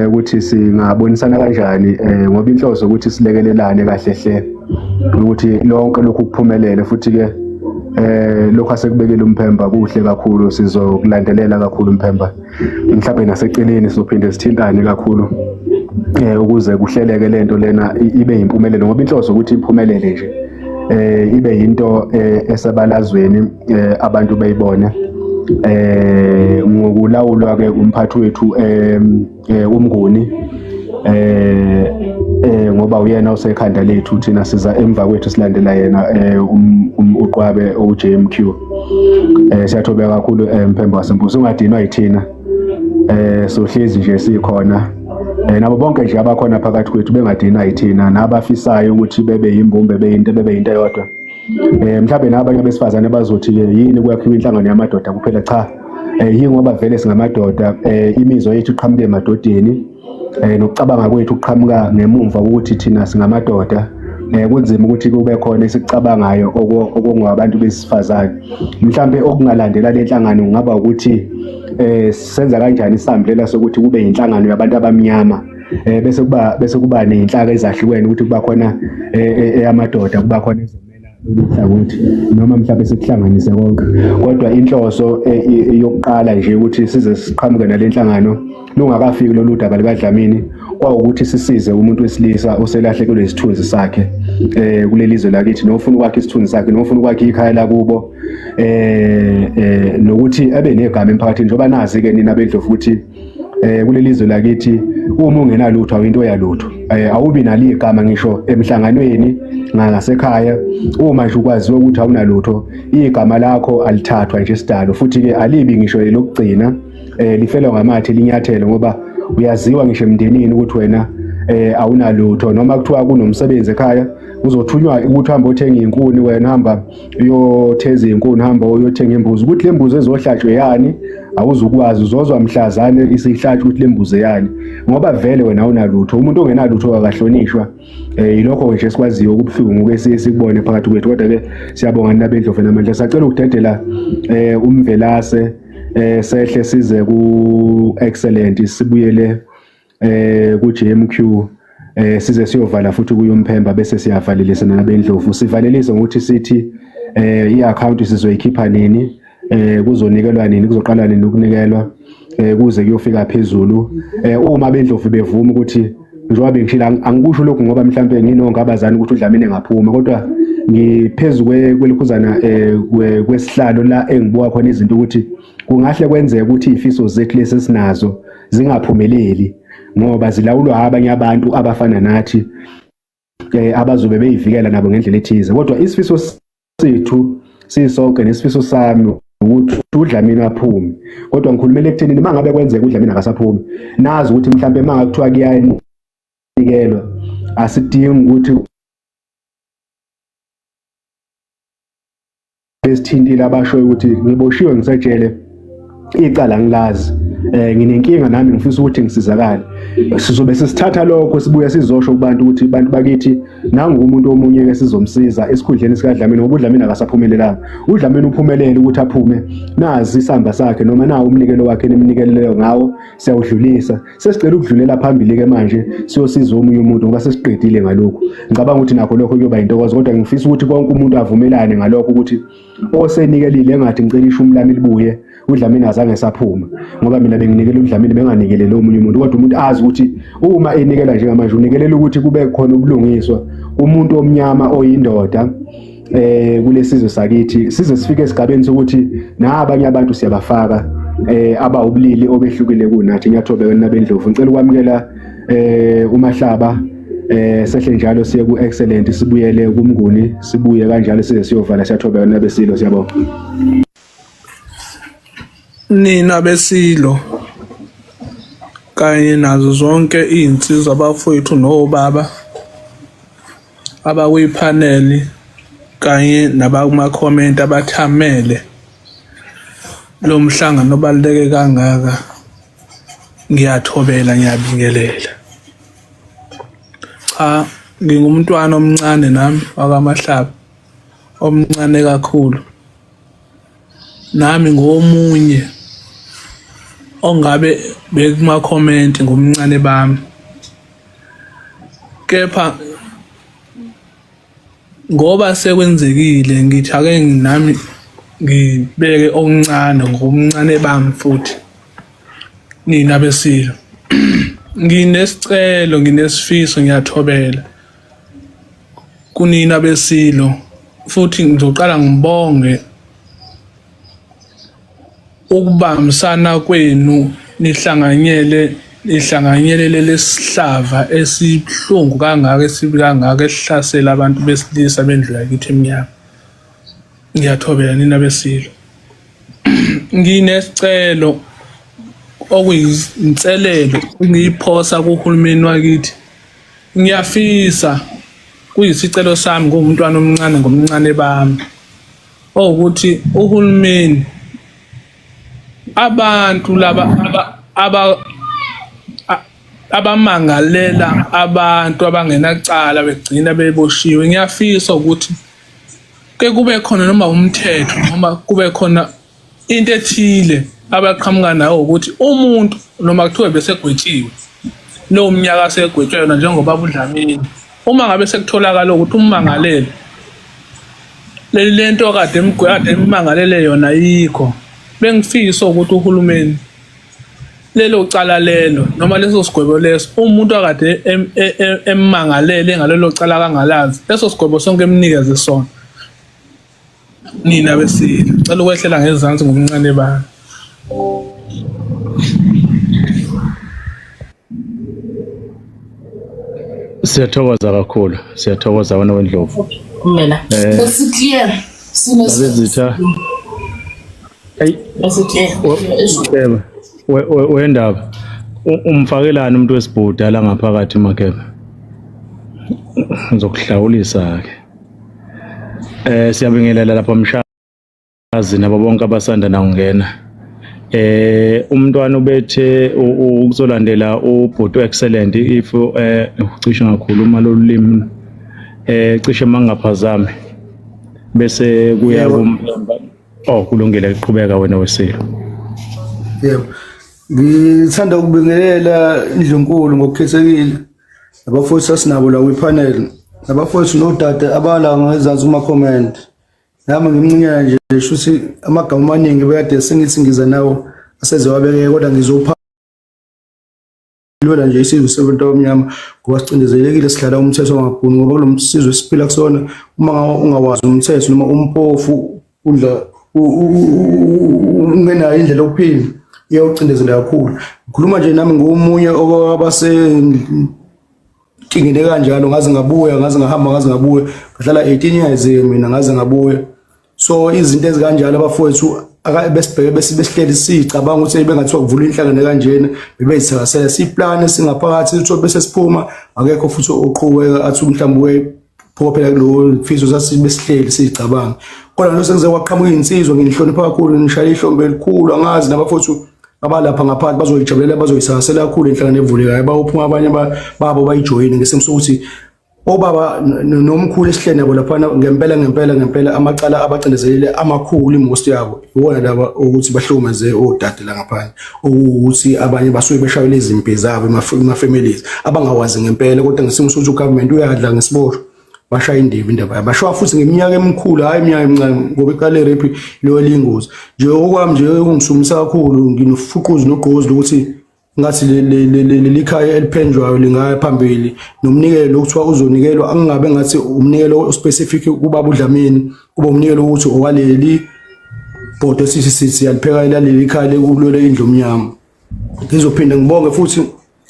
ukuthi singabonisana kanjani, ngoba inhloso ukuthi silekelelane kahle hle ukuthi lonke lokhu kuphumelele. Futhi ke lokhu asekubekile uMphemba kuhle kakhulu, sizokulandelela kakhulu uMphemba, mhlawumbe naseceleni sizophinde sithintane kakhulu ukuze kuhleleke lento lena ibe impumelelo, ngoba inhloso ukuthi iphumelele nje, ibe into esebalazweni, abantu beyibone, ngokulawulwa ke umphathi wethu uMnguni, ngoba uyena osekhanda lethu, thina siza emva kwethu, silandela yena, uqwabe uJMQ. Siyathobeka kakhulu, Mphemba wasembuso, ungadinwa yithina, sohlezi nje sikhona. Nabo bonke nje abakhona phakathi kwethu bengadinwa yithina, nabafisayo ukuthi bebe yimbumbe, beyinto, bebe yinto eyodwa. Mhlawumbe nabanye abesifazane bazothi ke yini kwakhiwa inhlangano yamadoda kuphela? Cha, yingoba vele singamadoda, imizwa yethu iqhamuke emadodeni, nokucabanga kwethu kuqhamuka ngemumva kokuthi thina singamadoda. Kunzima ukuthi kube khona esikucabangayo okungabantu besifazane. Mhlambe okungalandela le nhlangano kungaba ukuthi senza kanjani isambulela sokuthi kube inhlangano yabantu abamnyama, bese kuba nezinhlaka ezahlukene, ukuthi kuba khona eyamadoda, kuba khona ezomela hlangothi, noma mhlawumbe sikuhlanganise konke. Kodwa inhloso yokuqala nje ukuthi size siqhamuke nale nhlangano lungakafiki lolu daba likaDlamini kwawukuthi sisize umuntu wesilisa oselahlekelwe isithunzi sakhe kuleli zwe lakithi, nofuna ukwakha isithunzi sakhe, nofuna ukwakha ikhaya lakubo, nokuthi abe negama emphakathini, njengoba nazi ke nina bendlovu ukuthi kuleli zwe lakithi uma ungenalutho awinto yalutho, awubi nalo igama ngisho emhlanganweni ngasekhaya. Uma nje ukwaziwa ukuthi awunalutho, igama lakho alithathwa nje sidalo, futhi ke alibi ngisho elokugcina, lifelwa ngamathe linyathelo, ngoba uyaziwa ngisho emndenini ukuthi wena awunalutho. Noma kuthiwa kunomsebenzi ekhaya, uzothunywa ukuthi hamba othenga inkuni, wena hamba uyotheza inkuni, hamba uyothenga imbuzi, ukuthi le mbuzi ezohlatshwe yani. Awuzukwazi, uzozwa mhlazane isihlatshwa ukuthi lembuze yani, ngoba vele wena awunalutho. Umuntu ongenalutho akahlonishwa. Yilokho nje esikwaziyo okubuhlungu ke siye sikubone phakathi kwethu, kodwa ke siyabonga nina bendlovu namandla. Sacela ukudedela uMvelase, sehle size ku Excellent, sibuyele ku JMQ, size siyovala futhi kuyomphemba, bese siyavalelisa nabendlovu. Sivalelise ngokuthi sithi i-account sizoyikhipha nini, kuzonikelwa nini, kuzoqala nini ukunikelwa, kuze kuyofika phezulu, uma bendlovu bevuma ukuthi njengoba bengishila. Angikusho lokhu ngoba mhlambe nginongabazani ukuthi uDlamini engaphuma, kodwa ngiphezulu kwelikhuzana kwesihlalo la engibuka khona izinto ukuthi kungahle kwenzeke ukuthi izifiso zethu lesi esinazo zingaphumeleli ngoba zilawulwa abanye abantu abafana nathi, abazobe beyivikela nabo ngendlela ethize. Kodwa isifiso sethu sisonke nesifiso sami ukuthi uDlamini aphume, kodwa ngikhulumela ekuthenini uma ngabe kwenzeka uDlamini akasaphumi, nazi ukuthi mhlambe uma kuthiwa kuyanikelwa, asidingi ukuthi besithintile abashoyo ukuthi ngiboshiwe, ngisejele, icala ngilazi, nginenkinga nami, ngifisa ukuthi ngisizakale. Sizobe sisithatha lokho, sibuye sizosho kubantu ukuthi bantu bakithi, nangu umuntu omunye ke sizomsiza esikhundleni sikaDlamini, ngoba uDlamini akasaphumelelanga. UDlamini uphumelele ukuthi aphume, nazi isamba sakhe noma nawo umnikelo wakhe nimnikeleleyo ngawo, siyawudlulisa. Sesicela ukudlulela phambili ke manje, siyosiza omunye umuntu ngoba sesiqedile ngalokhu. Ngicabanga ukuthi nakho lokho kuyoba intokozo, kodwa ngifisa ukuthi konke umuntu avumelane ngalokho, ukuthi osenikelile engathi ngicela ishumi lami libuye, uDlamini azange saphuma, ngoba mina benginikela uDlamini, benganikelele omunye umuntu. Kodwa umuntu azi ukuthi uma enikela njengamanje unikelela ukuthi kube khona ubulungiswa umuntu omnyama oyindoda kulesizwe sakithi, size sifike esigabeni sokuthi nabanye abantu siyabafaka abawubulili obehlukile kunathi. Ngiyathobeka wena bendlovu. Ngicela ukwamukela uMahlaba, sehle njalo siye ku Excellent, sibuyele kuMnguni, sibuye kanjalo size siyovala. Siyathobeka wena besilo, siyabonga. Nina besilo kanye nazo zonke iy'nsizwa, abafowethu nobaba abakuyiphaneli kanye nabakumakhomenti abathamele lo mhlangano obaluleke kangaka, ngiyathobela, ngiyabingelela. Cha, ngingumntwana omncane nami wakaMahlaba, omncane kakhulu. Nami ngomunye ongabe bekumakhomenti ngomncane bami, kepha ngoba sekwenzekile ngithi ake nami ngibeke okuncane ngomncane bami futhi. Nina besilo, nginesicelo, nginesifiso, ngiyathobela kunina besilo, futhi ngizoqala ngibonge ukubambisana kwenu, nihlanganyele nihlanganyele lesihlava esibuhlungu kangaka, esibi kangaka, esihlasela abantu besilisa bendlu yakithi emnyama. Ngiyathobela nina besilo. Nginesicelo okuyinselelo ngiyiphosa kuhulumeni wakithi. Ngiyafisa, kuyisicelo sami ngumntwana omncane ngomncane bami, owukuthi uhulumeni abantu laba aba abamangalela abantu abangenacala begcina beboshiwe, ngiyafisa ukuthi ke kube khona noma umthetho noma kube khona into ethile abaqhamuka nayo ukuthi umuntu noma kuthiwe besegwetshiwe lowo mnyaka asegwetshwe yona, njengoba uDlamini, uma ngabe sekutholakala ukuthi ummangalele leli lento kade emgwade emmangalele yona ayikho, bengifisa ukuthi uhulumeni lelo cala lelo noma leso sigwebo leso umuntu akade emmangalele ngalelo cala kangalazi, leso sigwebo sonke emnikeze sona. Nina besilo, cela ukwehlela ngezansi ngomncane bami. Siyathokoza kakhulu, siyathokoza wena wendlovu. Mina. Clear. Babezitha. Hey, clear. Wendaba. Umfakelani umuntu wesibhuda la ngaphakathi Makeba? Ngizokuhlawulisa ke. Siyabingelela lapha mshazi nabo bonke abasanda na ungena. Eh umntwana ubethe ukuzolandela ubhuti excellent if eh cishe ngakhuluma lolu limi eh cishe mangaphazami bese kuya kumphemba. Oh kulungile, qhubeka wena wesilo. Yebo. Ngithanda ukubingelela indlunkulu ngokukhethekile abafowethu sasinabo la kwi-panel nabafowethu nodade abala ngezansi kuma-comment. Nami ngimncinyana nje shuthi amagama amaningi bekade sengithi ngiza nawo aseze wabekeka kodwa ngizopha lwela nje isizwe sabantu abamnyama ngoba sicindezelekile sidlala umthetho wangabhuni ngoba kulo sizwe esiphila kusona uma ungawazi umthetho noma umpofu udla ungenayo indlela yokuphila iyawucindezela kakhulu. Ngikhuluma nje nami ngomunye okwabase nkingeni kanjalo ngaze ngabuya ngaze ngahamba ngaze ngabuya ngahlala 18 years mina ngaze ngabuya. So izinto ezikanjalo abafowethu besibheke besihleli sicabanga ukuthi bengathiwa kuvula inhlangano kanjena bebeyithakasela siplane singaphakathi sitho bese siphuma akekho futhi oqhubeka athi mhlawumbe phokophela kulowo mfiso sasibesihleli sicabanga. Kodwa nje sekuze kwaqhamuka insizwa nginihlonipha kakhulu nishaya ihlombe elikhulu angazi nabafowethu abalapha ngaphandle bazoyijabulela bazoyisakasela kakhulu inhlangano evulekayo bawuphuma abanye babo bayijoyine ngesimo sokuthi obaba nomkhulu esihleli nabo laphana ngempela ngempela ngempela amacala abacindezelile amakhulu imost yabo iwona laba ukuthi bahlukumeze odade la ngaphandle ukuthi abanye basuke beshayela izimpi zabo ema-families abangawazi ngempela kodwa ngesimo sokuthi ugovernment uyadla ngesiboshwa bashaya indiva indaba yabo bashawa futhi ngeminyaka emikhulu hhayi iminyaka emincane ngoba iqale rape leyo liyingozi nje okwami nje okungisumisa kakhulu nginofuquzi nogqozi lokuthi ngathi leli khaya eliphenjwayo lingaya phambili nomnikelo okuthiwa uzonikelwa angingabe ngathi umnikelo specific kubaba uDlamini kuba umnikelo ukuthi owaleli bhodo sithi sithi yalipheka laleli khaya lekulwele indlu omnyama. Ngizophinda ngibonge futhi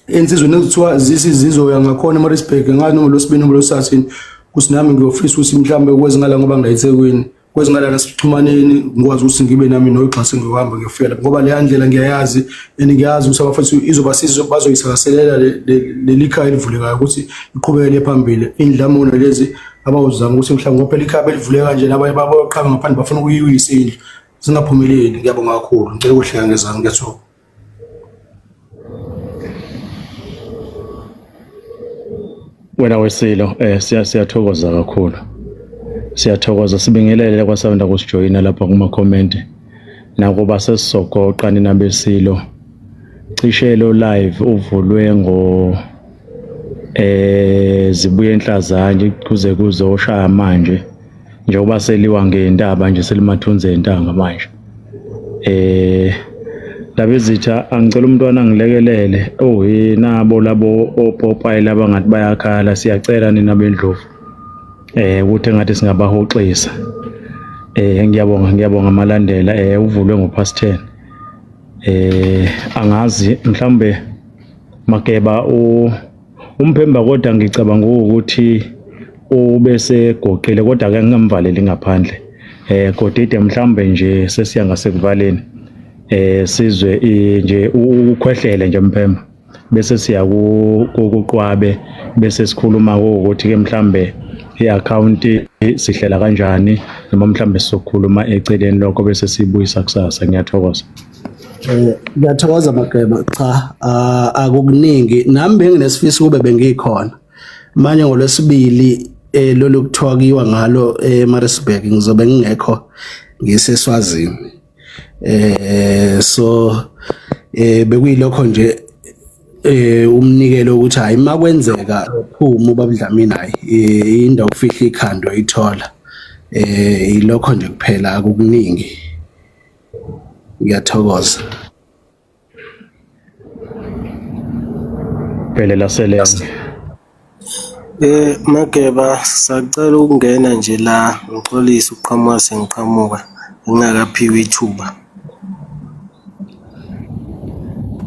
insizweni ekuthiwa zisi zizoya ngakhona eMaritzburg ngazi noma losibini noma losathu kuthi nami ngiyofisa ukuthi mhlawumbe kwezingala ngoba ngilayithekwini kwezingala nasixhumaneni ngikwazi ukuthi ngibe nami noyixhase ngiyohamba ngiyofika lapho ngoba leya ndlela ngiyayazi and ngiyazi ukuthi abafethu izobasiza bazoyithakaselela leli khaya elivulekayo ukuthi iqhubekele phambili indlamona lezi abawuzama ukuthi mhlawumbe ngoba phela ikhaya belivuleka nje nabanye baboqhama ngaphandle bafuna ukuyiwisa indlu zingaphumeleli. Ngiyabonga kakhulu, ngicela ukuhleka ngezami ngiyathokoza. Wena wesilo eh siya siyathokoza kakhulu. Siyathokoza sibingelele kwasanda kusijoyina lapha kuma comment. Nakuba sesizogoqa nina besilo. Cishe lo live uvulwe ngo eh zibuye enhlazanje kuze kuzoshaya manje. Njengoba seliwa ngentaba nje selimathunzi entanga manje. Eh Ndabezitha angicela umntwana angilekelele. Oh hey nabo labo opopayi laba ngathi bayakhala siyacela nina bendlovu. Eh ukuthi engathi singabahoxisa. Eh ngiyabonga ngiyabonga malandela eh uvulwe ngo past 10. Eh angazi mhlawumbe Mageba u Umphemba kodwa ngicabanga ukuthi ubesegoqile kodwa ke ngingamvaleli ngaphandle. Eh Godide mhlawumbe nje sesiya ngasekuvaleni. Eh sizwe nje ukukhwehlele nje Mphemba. Bese siya kuqwabe bese sikhuluma ukuthi ke mhlambe i-account sihlela kanjani noma mhlambe sizokhuluma eceleni lokho bese sibuyisa kusasa. Ngiyathokoza. Eh ngiyathokoza Mageba cha akukuningi nami benginesifiso kube bengikhona manje ngolwesibili eh lolu kuthiwa kuyiwa ngalo eMaritzburg ngizobe ngingekho ngiseswazini eh so eh bekuyilokho nje eh umnikelo ukuthi hayi makwenzeka phuma ubabudlamini hayi indawo ukufihla ikhanda uyithola eh ilokho nje kuphela akukuningi. Ngiyathokoza. Phelela Selenge. Eh Mageba sacela ukungena nje la ngixolise ukuqhamuka sengiqhamuka ngingakaphiwi ithuba.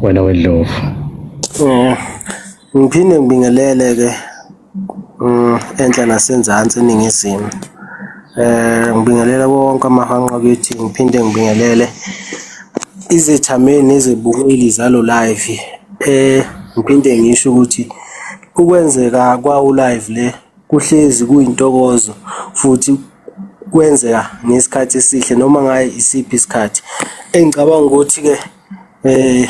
Wena wedlovu. Eh ngiphinde ngibingelele ke enhla nasenzansi eningizimu. Eh ngibingelela wonke amahanqa kithi ngiphinde ngibingelele izethameli nezibukeli zalo live. Eh ngiphinde ngisho ukuthi ukwenzeka kwawo live le kuhlezi kuyintokozo futhi kwenzeka ngesikhathi esihle noma ngaye isiphi isikhathi. Engicabanga ukuthi-ke eh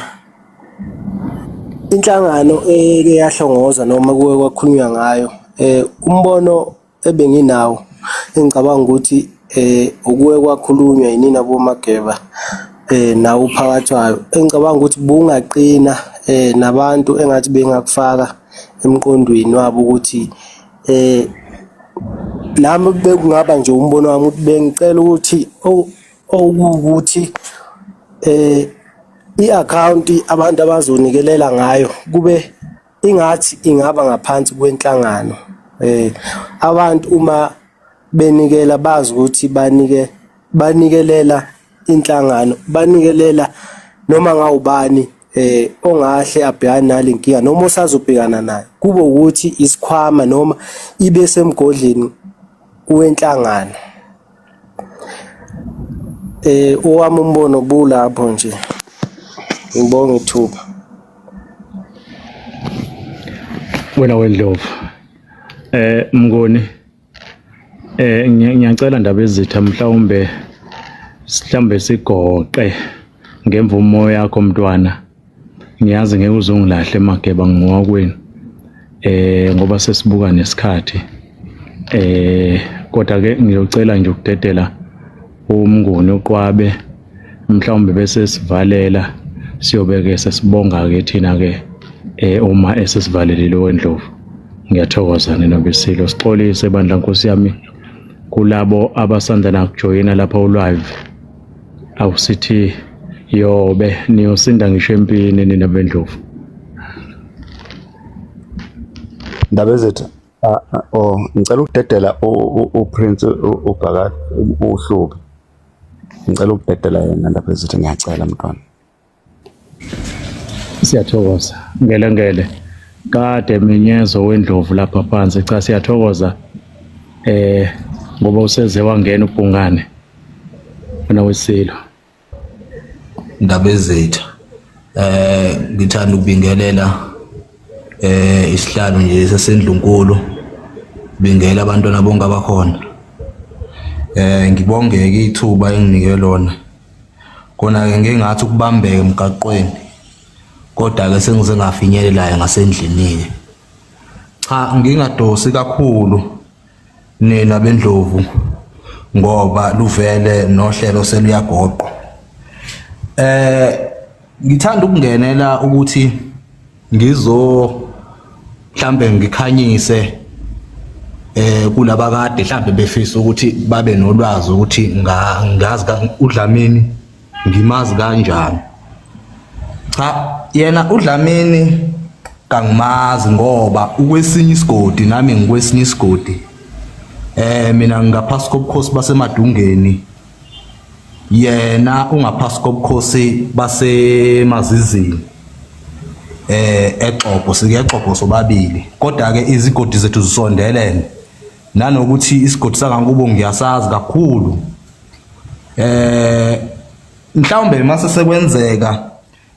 inhlangano eke yahlongoza noma kuke kwakhulunywa ngayo eh umbono ebenginawo engicabanga ukuthi eh ukuye kwakhulunywa yinina boMageba eh nawo phakathi wayo engicabanga ukuthi bungaqina eh nabantu engathi bengakufaka emqondweni wabo ukuthi eh nami bekungaba nje umbono wami ukuthi bengicela ukuthi okuwukuthi eh i-account abantu abazonikelela ngayo kube ingathi ingaba ngaphansi kwenhlangano eh abantu uma benikela bazi ukuthi banike banikelela inhlangano banikelela noma ngawubani eh ongahle abhekane nalenkinga noma osazobhekana nayo kube ukuthi isikhwama noma ibe semgodleni wenhlangano eh owami umbono bulapho nje ngibonga ithuba wena wendlovu eh mngoni eh ngiyacela ndaba ezitha mhlawumbe mhlawumbe sigoqe ngemvumo yakho mntwana Ngiyazi ngeke uze ungilahle Mageba ngingowakwenu eh ngoba sesibuka nesikhathi eh kodwa ke ngiyocela nje ukudedela umnguni uqwabe mhlawumbe bese sivalela siyobe ke sesibonga ke thina ke eh uma esesivalelile wendlovu ngiyathokoza nina besilo sixolise bandla nkosi yami kulabo abasanda nakujoyina lapha ulive Awusithi yobe niyosinda ngisho empini nina bendlovu. Ndabezitha oh ngicela ukudedela uPrince uBhakade uHlubi. Ngicela ukudedela yena Ndabezitha ngiyacela mntwana. Siyathokoza ngelengele kade minyezo wendlovu lapha phansi cha siyathokoza eh ngoba useze wangena ubhungane wena wesilo Ndabezitha eh ngithanda ukubingelela eh isihlalo nje sasendlunkulu bingela abantwana bonke abakhona eh ngibongeke ithuba enginike lona kona ke ngeke ngathi ukubambeka emgaqweni kodwa ke sengize ngafinyelela ngasendlini cha ngingadosi kakhulu nina bendlovu ngoba luvele nohlelo seluyagoqwa eh ngithanda ukungenela ukuthi ngizo mhlambe ngikhanyise eh kulaba kade mhlambe befisa ukuthi babe nolwazi ukuthi ngazi uDlamini ngimazi kanjani cha yena uDlamini kangimazi ngoba ukwesinye isigodi nami ngikwesinye isigodi eh mina ngingaphasi kobukhosi basemadungeni yena ungaphasi kobukhosi basemazizini eh exopo sike exopo sobabili kodwa ke izigodi zethu zisondelene nanokuthi isigodi sangakubo ngiyasazi kakhulu eh mhlawumbe mase sekwenzeka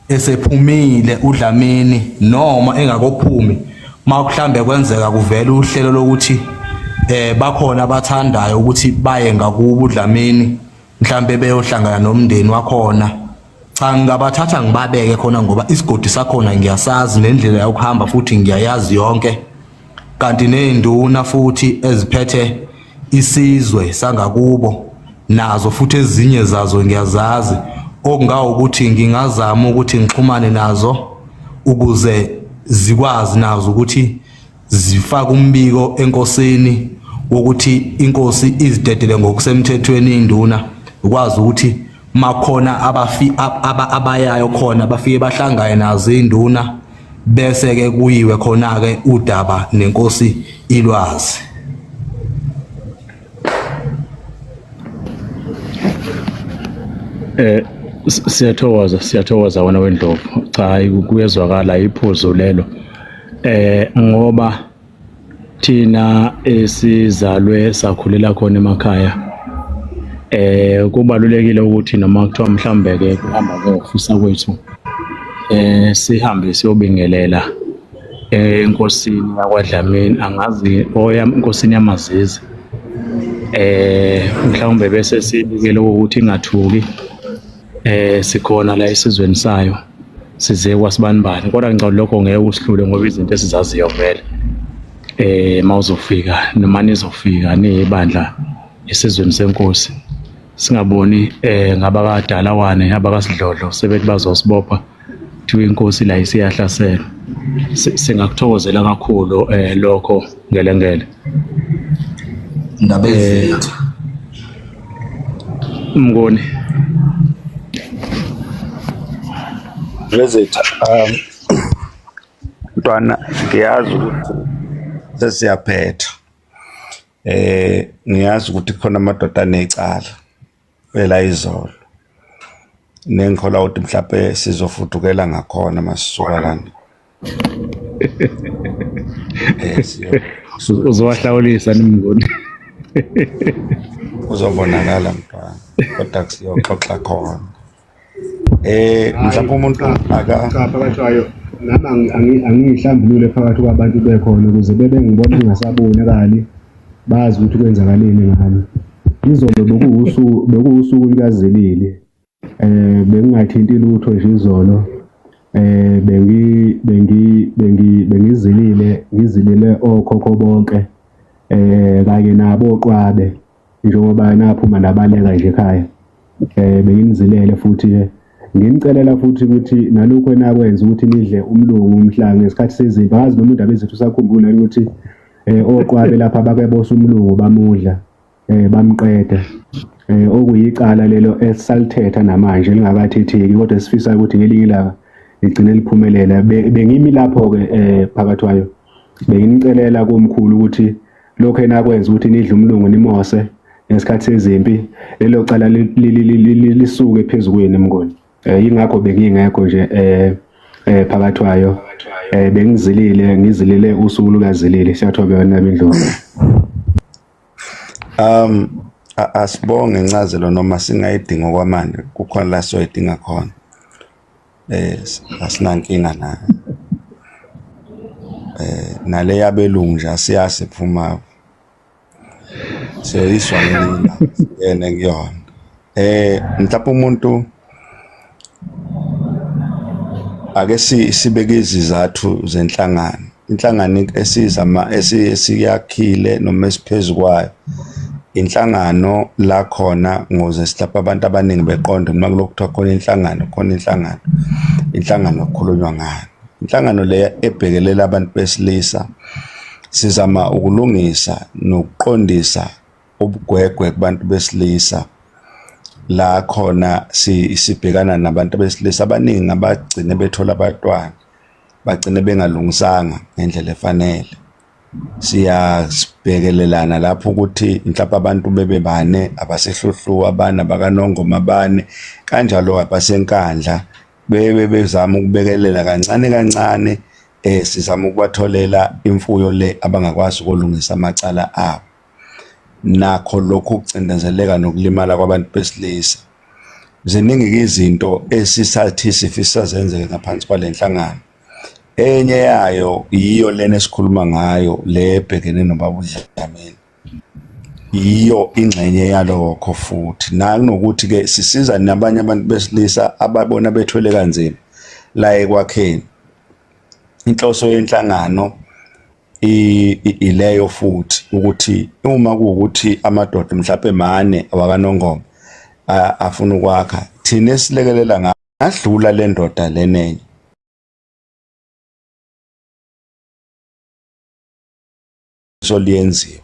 esephumile uDlamini noma engakophumi makuhlambe kwenzeka kuvela uhlelo lokuthi eh bakhona abathandayo ukuthi baye ngakubo uDlamini mhlambe beyohlangana nomndeni wakhona cha ngingabathatha ngibabeke khona ngoba isigodi sakhona ngiyasazi nendlela yokuhamba futhi ngiyayazi yonke kanti nezinduna futhi eziphethe isizwe sangakubo nazo futhi ezinye zazo ngiyazazi okungawukuthi ngingazama ukuthi ngixhumane nazo ukuze zikwazi nazo ukuthi zifake umbiko enkosini wokuthi inkosi izidedele ngokusemthethweni induna ukwazi ukuthi makhona abafi abayayo khona bafike bahlangane nazo induna bese ke kuyiwe khona ke udaba nenkosi ilwazi Eh siyathokoza siyathokoza wena wendlovu cha kuyezwakala iphuzu lelo eh ngoba thina esizalwe sakhulela khona emakhaya eh kubalulekile ukuthi noma kuthiwa mhlambe ke kuhamba ngokufisa kwethu eh sihambe siyobingelela enkosini yakwaDlamini angazi oyam enkosini yamazizi Eh mhlawumbe bese sibikele ukuthi ingathuki eh sikhona la esizweni sayo size kwasibanibani kodwa ngicabanga lokho ngeke usihlule ngoba izinto esizaziyo vele eh mawuzofika noma nizofika niyibandla esizweni senkosi singaboni eh ngabakadalawane abakasidlodlo sebethi bazosibopha kuthiwa inkosi la isiyahlaselwa singakuthokozela kakhulu eh lokho ngelengele Ndaba ezethu. Mnguni Visit mntwana ngiyazi ukuthi sesiyaphetha. Eh ngiyazi ukuthi khona amadoda anecala ela izolo. Nengikholwa ukuthi mhlawumbe sizofudukela ngakhona masisuka lana. Eh uzowahlawulisa nimnguni. Uzobonakala mntwana kodwa kusiyoxoxa khona. Eh mhlawumbe umuntu aka cha phakathwayo nami angiyihlambulule phakathi kwabantu bekhona ukuze bebe ngibona ngingasabonakali bazi ukuthi kwenzakaleni ngami. Izolo bekuwusuku bekuwusuku likaZilili. Eh bengingathinti lutho nje izolo. Eh bengi bengi bengi bengizilile ngizilile okhokho bonke eh kanye nabo oqwabe njengoba naphuma nabaleka nje ekhaya. Eh benginizilele futhi ke nginicelela futhi ukuthi nalokho enakwenza ukuthi nidle umlungu umhlanga ngesikhathi sezimpi angazi noma indaba ezethu usakhumbula ukuthi eh oqwabe lapha bake bosa umlungu bamudla eh bamqeda eh okuyicala lelo esalithetha namanje lingakathetheki kodwa esifisa ukuthi ngelinye ilanga ligcine liphumelela bengimi lapho ke eh phakathi wayo benginicelela komkhulu ukuthi lokho enakwenza ukuthi nidle umlungu nimose ngesikhathi sezimpi lelo cala lisuke phezu kwenu mngoni eh ingakho bengingekho nje eh eh phakathi wayo eh bengizilile ngizilile usuku lukazilile siyathobeka nami indlovu. Asibonge incazelo noma singayidinga okwamanje kukhona la soyidinga khona. Eh asinankinga nayo. Eh nale yabelungu nje asiyazi iphuma. Siyoyiswa ngelinye singene kuyona. Eh mhlawumbe umuntu ake sibeke izizathu zenhlangano. Inhlangano esizama esiyakhile noma esiphezu kwayo inhlangano la khona ngoze sihlapha abantu abaningi beqonde noma kulokhu kuthiwa khona inhlangano khona inhlangano inhlangano okukhulunywa ngayo inhlangano leya ebhekelela abantu besilisa sizama ukulungisa nokuqondisa ubugwegwe kubantu besilisa la khona sibhekana nabantu besilisa abaningi abagcine bethola abantwana bagcine bengalungisanga ngendlela efanele. Siyasibhekelelana lapho ukuthi mhlawumbe abantu bebe bane abasehluhluwa abane abakanongoma bane kanjalo abasenkandla bebe bezama ukubekelela kancane kancane eh sizama ukubatholela imfuyo le abangakwazi ukulungisa amacala abo. Nakho lokhu kucindezeleka nokulimala kwabantu besilisa. Ziningi-ke izinto esisathi sifisa zenzeke ngaphansi kwale nhlangano. Enye yayo yiyo lena esikhuluma ngayo le ebhekene nobaba uDlamini. Yiyo ingxenye yalokho futhi nanokuthi-ke sisiza nabanye abantu besilisa ababona bethwele kanzima la ekwakheni. Inhloso yenhlangano ileyo futhi ukuthi uma kuwukuthi amadoda mhlawumbe mane awakanongoma afuna ukwakha thina esilekelela ngadlula le ndoda lenenye soliyenziwa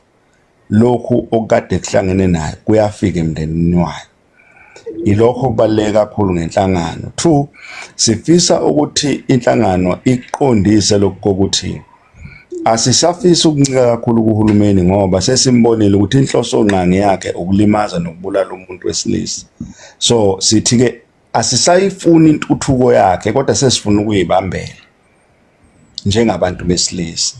lokhu okukade kuhlangene naye kuyafika emndenini wayo. Ilokho okubaluleke kakhulu ngenhlangano. Two, sifisa ukuthi inhlangano iqondise lokhu kokuthi asisafisi ukuncika kakhulu kuhulumeni ngoba sesimbonile ukuthi inhloso ngqangi yakhe ukulimaza nokubulala umuntu wesilisa. So sithi-ke asisayifuni intuthuko yakhe kodwa sesifuna ukuyibambela. njengabantu besilisa.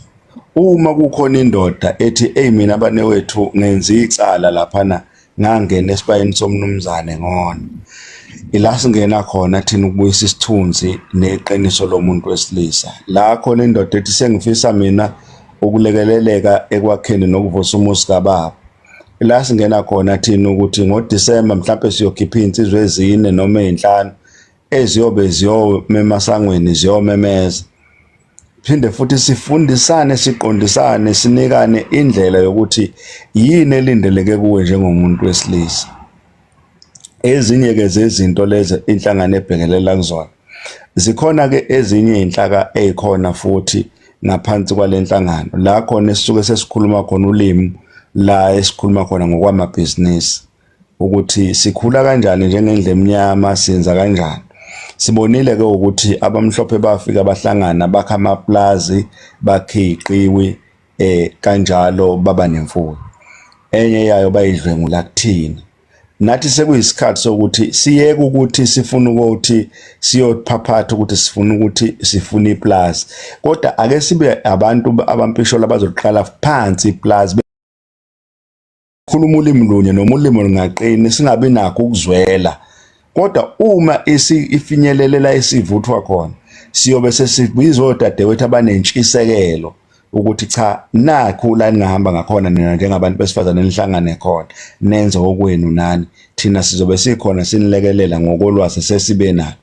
Uma kukhona indoda ethi eyi mina banewethu ngenza icala laphana ngangena esibayeni somnumzane ngona. Ila singena khona thina ukubuyisa isithunzi neqiniso lomuntu wesilisa. La khona indoda ethi sengifisa mina ukulekeleleka ekwakheni nokuvusa umuzi kababa. La singena khona thina ukuthi ngoDisemba mhlawumbe siyokhipha iy'nsizwa ezine noma ey'nhlanu eziyobe ziyoma emasangweni ziyomemeza. Phinde futhi sifundisane, siqondisane, sinikane indlela yokuthi yini elindeleke kuwe njengomuntu wesilisa. Ezinye-ke zezinto lezi inhlangano ebhekelela kuzona. Zikhona-ke ezinye iy'nhlaka ey'khona futhi ngaphansi kwale nhlangano la khona esisuke sesikhuluma khona ulimi la esikhuluma khona ngokwamabhizinisi ukuthi sikhula kanjani njengendlu emnyama senza kanjani. Sibonile ke ukuthi abamhlophe bafika bahlangana bakha amaplazi bakhe iqiwi kanjalo baba nemfuyo. Enye yayo bayidlwengula kuthina. Nathi sekuyisikhathi sokuthi siyeke ukuthi sifuna ukuthi siyophaphatha ukuthi sifuna ukuthi sifuna iplazi, kodwa ake sibe abantu abampisholo abazoqala phansi iplazi khuluma ulimi lunye noma ulimi olungaqini, singabi nakho ukuzwela. Kodwa uma ifinyelelela isivuthwa khona, siyobe sesibiza odadewethu abanentshisekelo ukuthi cha, nakhu la ningahamba ngakhona nina njengabantu besifazane, nihlangane khona nenze okwenu nani, thina sizobe sikhona sinilekelela ngokolwazi sesibe nalo.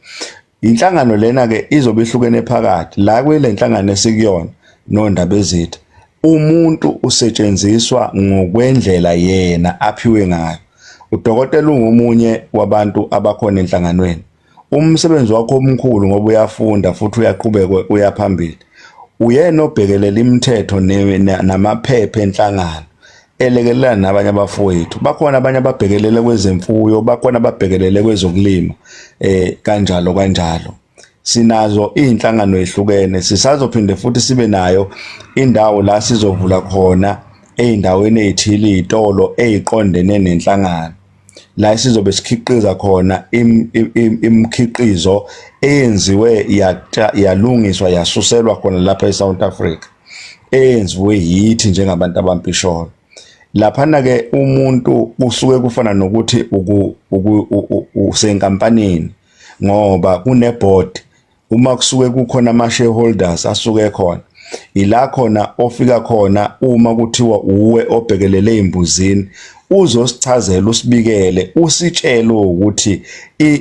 Inhlangano lena ke izobe ihlukene phakathi la kule nhlangano esikuyona noNdabezitha. Umuntu usetshenziswa ngokwendlela yena aphiwe ngayo. Udokotela ungomunye wabantu abakhona enhlanganweni. Umsebenzi wakho omkhulu ngoba uyafunda futhi uyaqhubeka uya phambili. Uyena obhekelela imithetho namaphepha enhlangano, elekelela nabanye abafowethu. Bakhona abanye ababhekelele kwezemfuyo, bakhona ababhekelele kwezokulima, kanjalo kanjalo. Sinazo iy'nhlangano ey'hlukene, sisazophinde futhi sibe nayo indawo la sizovula khona ey'ndaweni ey'thile iy'tolo ey'qondene nenhlangano, la sizobe sikhiqiza khona imikhiqizo eyenziwe yalungiswa yasuselwa khona lapha eSouth Africa, eyenziwe yithi njengabantu abampisholo. Laphana ke umuntu kusuke kufana nokuthi usenkampanini ngoba kune-board. Uma kusuke kukhona ama-shareholders asuke khona, ila khona ofika khona uma kuthiwa uwe obhekelele ey'mbuzini, uzosichazela, usibikele, usitshele ukuthi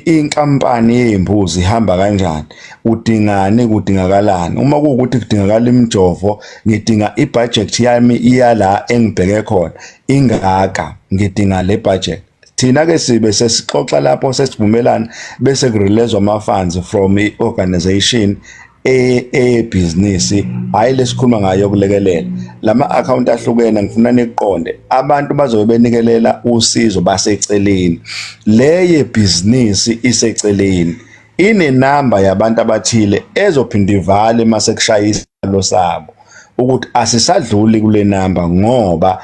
inkampani yey'mbuzi ihamba kanjani, udingani, kudingakalani. Uma kuwukuthi kudingakala imijovo, ngidinga i-budget yami iyala engibheke khona ingaka, ngidinga le budget. Thina ke sibe sesixoxa lapho sesivumelana, bese kureleaswa ama-funds from i-organization ebhizinisi, hhayi lesikhuluma ngayo yokulekelela. Lama account ahlukene, ngifuna niqonde, abantu bazobe benikelela usizo baseceleni. Le yebhizinisi iseceleni, inenamba yabantu abathile ezophinda ivale mase kushaya isalo sabo ukuthi asisadluli kule namba, ngoba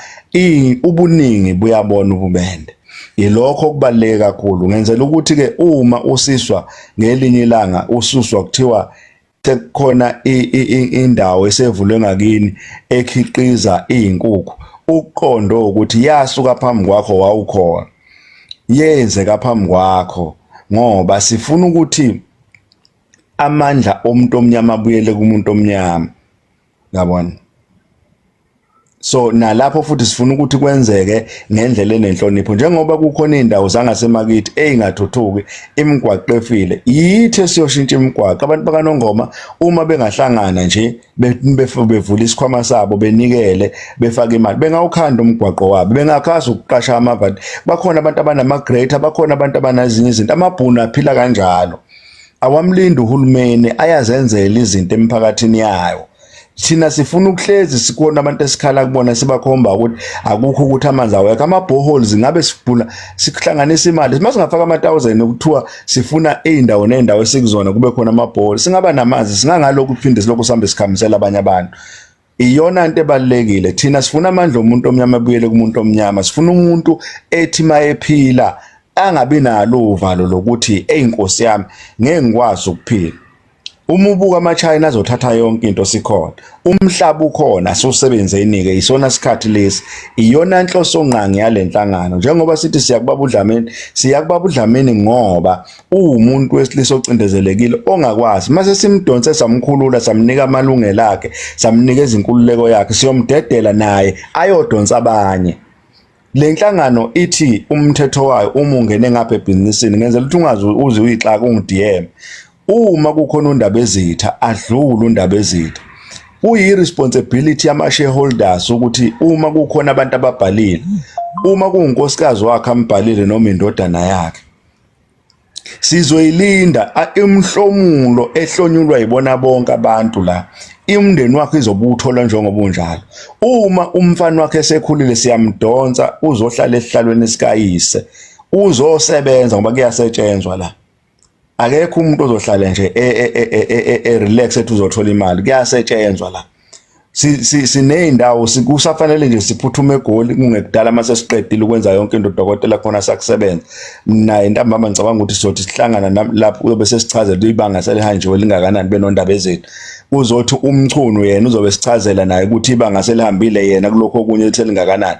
ubuningi buyabona ububende. Yilokho okubaluleke kakhulu, ngenzela ukuthi ke uma usiswa ngelinye ilanga ususwa kuthiwa sekukhona indawo esevulwe ngakini ekhiqiza izinkukhu, uqondo ukuthi yasuka phambi kwakho, wawukhona, yenzeka phambi kwakho, ngoba sifuna ukuthi amandla omuntu omnyama abuyele kumuntu omnyama, yabona. So nalapho futhi sifuna ukuthi kwenzeke ngendlela enenhlonipho, njengoba kukhona iy'ndawo zangasemakithi ey'ngathuthuki, imigwaqo efile, yithi esiyoshintsha imigwaqo. Abantu bakaNongoma uma bengahlangana nje bevula isikhwama sabo, benikele, befake imali, bengawukhanda umgwaqo wabo, bengakwazi ukuqasha amavati. Bakhona abantu abanama-grater, bakhona abantu abanezinye izinto. Amabhunu aphila kanjalo, awamlindi uhulumeni, ayazenzela izinto emphakathini yayo. Thina sifuna ukuhlezi sikubona abantu esikhala kubona, sibakhomba ukuthi akukho ukuthi amanzi awekho, ama-boreholes ngabe sifuna sikuhlanganisa imali, uma singafaka ama-thousand kuthiwa sifuna iy'ndawo ney'ndawo esikuzona kube khona ama-borehole, singaba namanzi, singangalokhu kuphinde silokhu sihambe sikhamisela abanye abantu. Iyona nto ebalulekile. Thina sifuna amandla omuntu omnyama abuyele kumuntu omnyama. Sifuna umuntu ethi mayephila angabi nalo uvalo lokuthi eyi nkosi yami ngeke ngikwazi ukuphila. Uma ubuka ama-China azothatha yonke into, sikhona umhlaba ukhona, siwusebenzeni-ke. Isona sikhathi lesi, iyona nhloso ngqangi yale nhlangano. Njengoba sithi siya kubaba uDlamini, siya kubaba uDlamini ngoba uwumuntu wesilisa ocindezelekile ongakwazi. Mase simdonse samkhulula, samnika amalungelo akhe, samnika izinkululeko yakhe, siyomdedela naye ayodonsa abanye. Le nhlangano ithi umthetho wayo uma ungene ngapha ebhizinisini ngenzela ukuthi ungaze uze uyixake ungi-DM. Uma kukhona uNdabezitha adlule uNdabezitha. Kuyi-responsibility yama-shareholders ukuthi uma kukhona abantu ababhalile, uma kuwunkosikazi wakhe ambhalile noma indodana yakhe, sizoyilinda imhlomulo ehlonyulwa yibona bonke abantu la umndeni wakhe izobe uthola njengoba unjalo. Uma umfana wakhe esekhulile siyamdonsa, uzohlala esihlalweni sikayise, uzosebenza ngoba kuyasetshenzwa la. Akekho umuntu ozohlala nje e-relax ethi uzothola imali, kuyasetshenzwa la. Siney'ndawo kusafanele nje siphuthume eGoli kungekudala uma sesiqedile ukwenza yonke into udokotela khona sakusebenza naye ntambama. Ngicabanga ukuthi sizothi sihlangana lapho uyobe sesichazela ibanga selihanjiwe lingakanani benondaba ezethu. Uzothi uMchunu yena uzobe sichazela naye ukuthi ibanga selihambile yena kulokho okunye ethi lingakanani.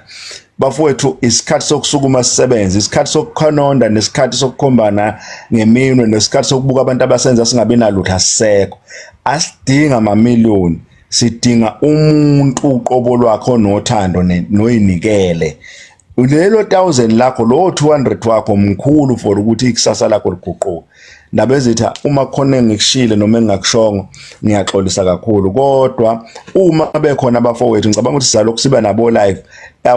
Bafowethu, isikhathi sokusukuma sisebenze, isikhathi sokukhononda nesikhathi sokukhombana ngeminwe nesikhathi sokubuka abantu abasenza singabi nalutho asisekho. Asidinga amamiliyoni, sidinga umuntu uqobo lwakho nothando noyinikele. Lelo 1000 lakho, lo 200 wakho mkhulu for ukuthi ikusasa lakho liguquke. Ndabezitha, uma khona engikushile noma engingakushongo ngiyaxolisa kakhulu, kodwa uma bekhona abafowethu ngicabanga ukuthi sizalokhu siba nabo live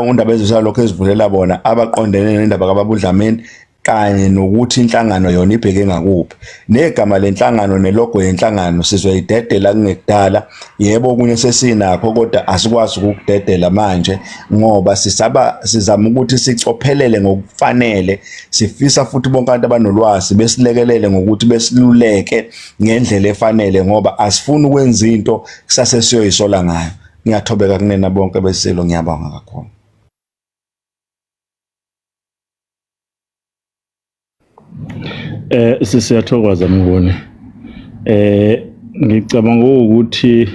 undaba ezitha lokho ezivulela bona abaqondene nendaba kaBaba uDlamini kanye nokuthi inhlangano yona ibheke ngakuphi, negama lenhlangano nelogo yenhlangano sizoyidedela kungekudala. Yebo, okunye sesinakho kodwa asikwazi ukukudedela manje ngoba sisaba sizama ukuthi sicophelele ngokufanele. Sifisa futhi bonke abantu abanolwazi besilekelele ngokuthi besiluleke ngendlela efanele ngoba asifuni ukwenza into kusase siyoyisola ngayo. Ngiyathobeka kunena bonke besilo, ngiyabonga kakhulu. Sisiyathokoza Mnguni. Ngicabanga ukuthi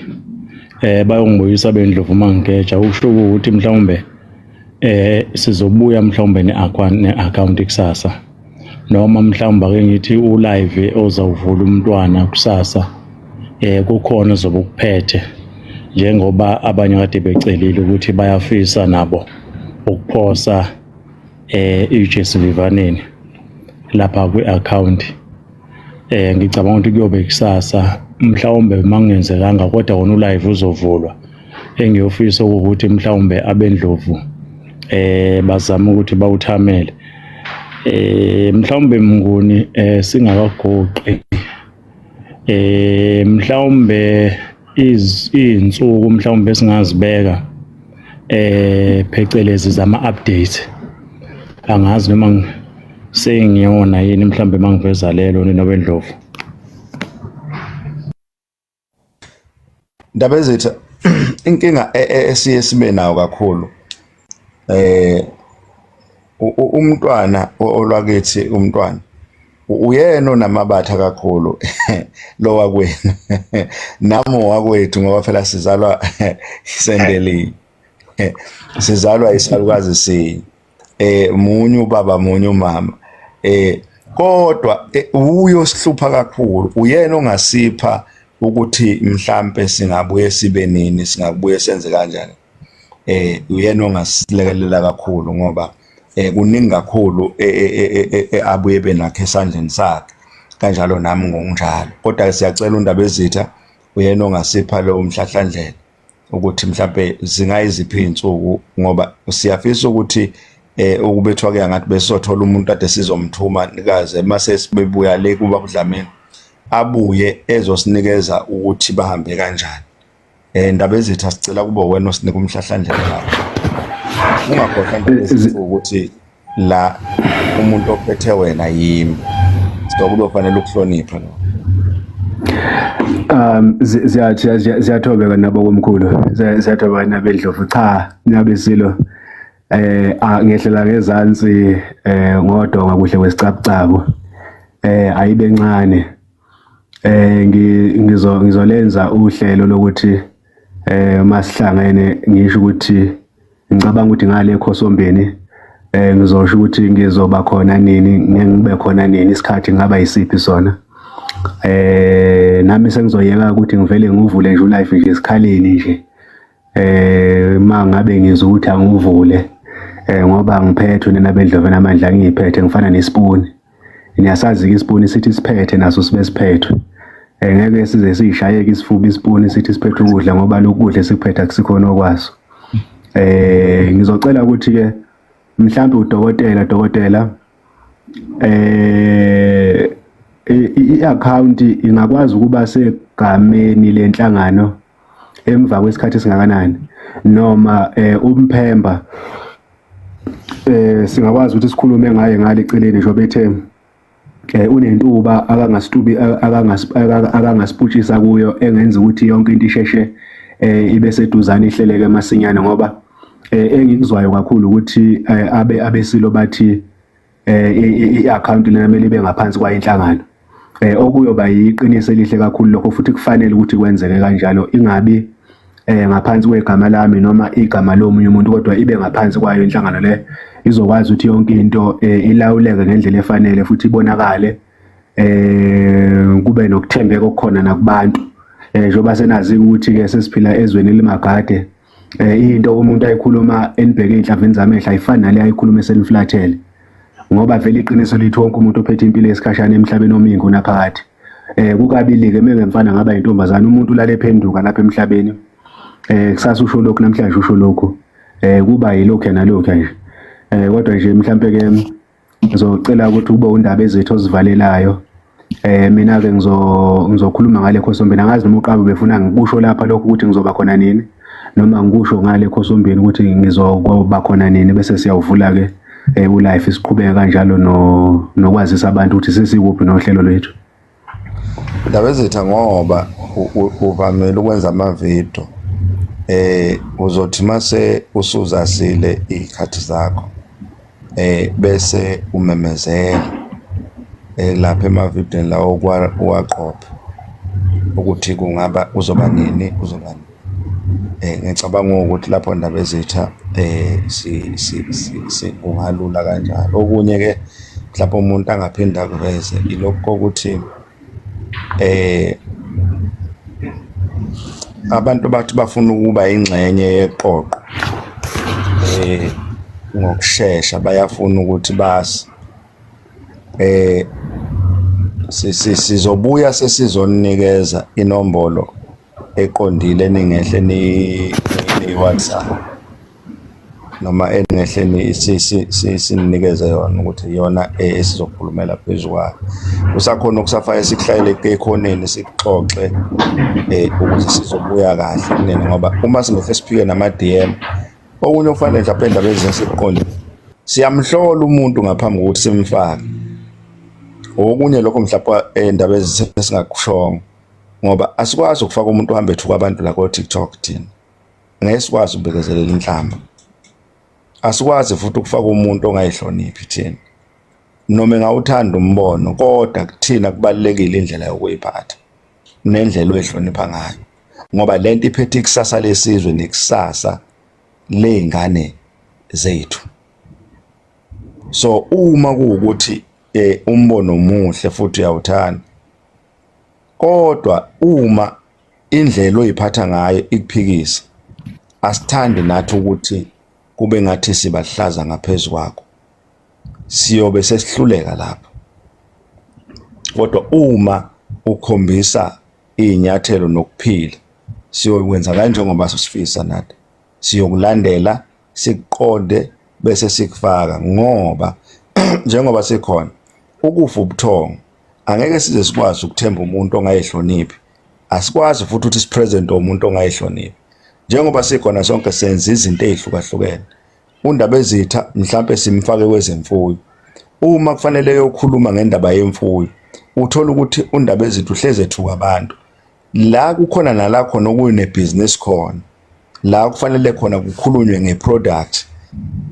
bayongibuyisa bendlovu mangigeja, ukusho ukuthi mhlawumbe sizobuya mhlawumbe ne-account kusasa, noma mhlawumbe ake ngithi u-live ozawuvula umntwana kusasa kukhona ozobe ukuphethe, njengoba abanye kade becelile ukuthi bayafisa nabo ukuphosa itshe sivivaneni lapha kwi-account. Ngicabanga ukuthi kuyobe kusasa mhlawumbe makungenzekanga, kodwa wona u-live uzovulwa. Engiyofisa ukuthi mhlawumbe abendlovu bazame ukuthi bawuthamele. Mhlawumbe Mnguni, singakagoqi, mhlawumbe izinsuku mhlawumbe singazibeka phecelezi zama update. Angazi noma sengiyona yini mhlawumbe mangiveza lelo nina bendlovu. Ndaba ezitha, inkinga esiye sibe nayo kakhulu umntwana olwakithi, umntwana uyena onamabatha kakhulu lo wakwenu nami wakwethu, ngoba phela sizalwa isendelini, sizalwa isalukazi sinye, munye ubaba munye umama, kodwa uyo sihlupha kakhulu. Uyena ongasipha ukuthi mhlambe singabuye sibe nini, singabuye senze kanjani. Uyena ongasilekelela kakhulu ngoba kuningi kakhulu abuye benakho esandleni sakhe, kanjalo nami ngokunjalo. Kodwa siyacela undaba ezitha, uyena ongasipha lo umhlahlandlela ukuthi mhlambe zingayiziphi izinsuku, ngoba siyafisa ukuthi ukubethwa ke ngathi besizothola umuntu ade sizomthuma nikaze mase sibebuya le kuba kuDlamini abuye ezosinikeza ukuthi bahambe kanjani. Ndaba ezitha, sicela kube wena osinika umhlahlandlela lapho. Ungakhohlwa, ndaba ezitha, ukuthi la umuntu ophethe wena yimi, so kuzofanele ukuhlonipha lo. Ziyathobeka nabo komkhulu, ziyathobeka nabendlovu, cha nabesilo. Ngehlela ngezansi ngodonga kuhle kwesicabucabu. Ayibe ncane. Ngizolenza uhlelo lokuthi masihlangene ngisho ukuthi ngicabanga ukuthi ngale ekhosombeni ngizosho ukuthi ngizoba khona nini, ngeke ngibe khona nini, isikhathi ngaba yisiphi sona. Nami sengizoyeka ukuthi ngivele ngivule nje u-live nje esikhaleni nje. Mangabe ngizwa ukuthi angivule. Ngoba ngiphethwe nina bendlovu enamandla ngiyiphethe ngifana nesipuni. Niyasazi-ke isipuni sithi siphethe naso sibe siphethwe. Ngeke size siyishayeke isifuba isipuni sithi siphethe ukudla ngoba lokhu kudla esikuphethe akusikhona okwaso. Ngizocela ukuthi-ke mhlampe udokotela dokotela i-account ingakwazi ukuba segameni lenhlangano emva kwesikhathi esingakanani noma umphemba singakwazi ukuthi sikhulume ngaye ngale eceleni njengoba ethe unentuba akangasitubi akangasiputshisa kuyo engenza ukuthi yonke into isheshe ibe seduzane ihleleke masinyane ngoba engikuzwayo kakhulu ukuthi abe abesilo bathi i-account lena kumele ibe ngaphansi kwayo inhlangano okuyoba yiqiniso elihle kakhulu lokho futhi kufanele ukuthi kwenzeke kanjalo ingabi ngaphansi kwegama lami noma igama lomunye umuntu kodwa ibe ngaphansi kwayo inhlangano le izokwazi ukuthi yonke into ilawuleke ngendlela efanele futhi ibonakale kube nokuthembeka okukhona nakubantu njengoba senazi ukuthi ke sesiphila ezweni elimagade into umuntu ayikhuluma enibheke inhlamveni zamehla ayifani nale ayikhuluma eseniflathele ngoba vele iqiniso lithi wonke umuntu ophethe impilo yesikhashana emhlabeni omingi unaphakade. Kukabili-ke mengemfana ngaba intombazane umuntu ulale ephenduka lapha emhlabeni kusasa usho lokhu namhlanje usho lokhu kuba yilokhu nalokhu nje kodwa nje mhlampe ke ngizocela ukuthi kube undaba ezethu ozivalelayo mina ke ngizokhuluma ngale khosombeni angazi noma uqabe befuna ngikusho lapha lokhu ukuthi ngizoba khona nini noma ngikusho ngale khosombeni ukuthi ngizoba khona nini bese siyawuvula ke ulife siqhubeke kanjalo nokwazisa abantu ukuthi sesikuphi nohlelo lwethu. Ndabezitha ngoba uvamile ukwenza amavidiyo uzothi mase usuzasile izikhathi zakho bese umemezela lapha emavidiyweni lawo uwaqophe ukuthi kungaba kuzoba nini kuzoba nini. Ngicabanga ukuthi lapho Ndabezitha si kungalula kanjalo. Okunye-ke mhlawumbe umuntu angaphinde akuveze ilokhu kokuthi abantu bathi bafuna ukuba ingxenye yeqoqo ngokushesha bayafuna ukuthi basi sizobuya sesizonikeza inombolo eqondile ningehle ni WhatsApp noma eningehle sinikeze yona ukuthi iyona esizokhulumela phezu kwayo. Kusakhona okusafake sikuhlayele ekhoneni sikuxoxe ukuze sizobuya kahle kunene ngoba uma singehle siphike nama-DM okunye okufanele mhlawumbe endaba ezinye sikuqonde siyamhlola umuntu ngaphambi kokuthi simfake. Okunye lokho mhlawumbe endaba ezinye singakushongo ngoba asikwazi ukufaka umuntu ohambe ethuka abantu la ko-TikTok thina. Ngeke sikwazi ukubekezelela inhlamba. Asikwazi futhi ukufaka umuntu ongayihloniphi thina. Noma engawuthanda umbono kodwa kuthina kubalulekile indlela yokuyiphatha nendlela oyihlonipha ngayo ngoba lento iphethe ikusasa lesizwe nekusasa ley'ngane zethu. So uma kuwukuthi umbono omuhle futhi uyawuthanda kodwa uma indlela oyiphatha ngayo ikuphikisa asithandi nathi ukuthi kube ngathi sibahlaza ngaphezulu kwakho siyobe sesihluleka lapho. Kodwa uma ukhombisa iy'nyathelo nokuphila siyokwenza kanjengoba sifisa nathi siyokulandela sikuqonde bese sikufaka ngoba njengoba sikhona ukufa ubuthongo angeke size sikwazi ukuthemba umuntu ongayihloniphi. Asikwazi futhi ukuthi sipresent umuntu ongayihloniphi. Njengoba sikhona sonke senza izinto ezihlukahlukene. uNdabezitha mhlampe simfake kwezemfuyo. Uma kufanele eyokhuluma ngendaba yemfuyo, uthola ukuthi uNdabezitha uhleze ethuka abantu. La kukhona nala khona okuyinebhizinisi khona, la kufanele khona kukhulunywe ngeproduct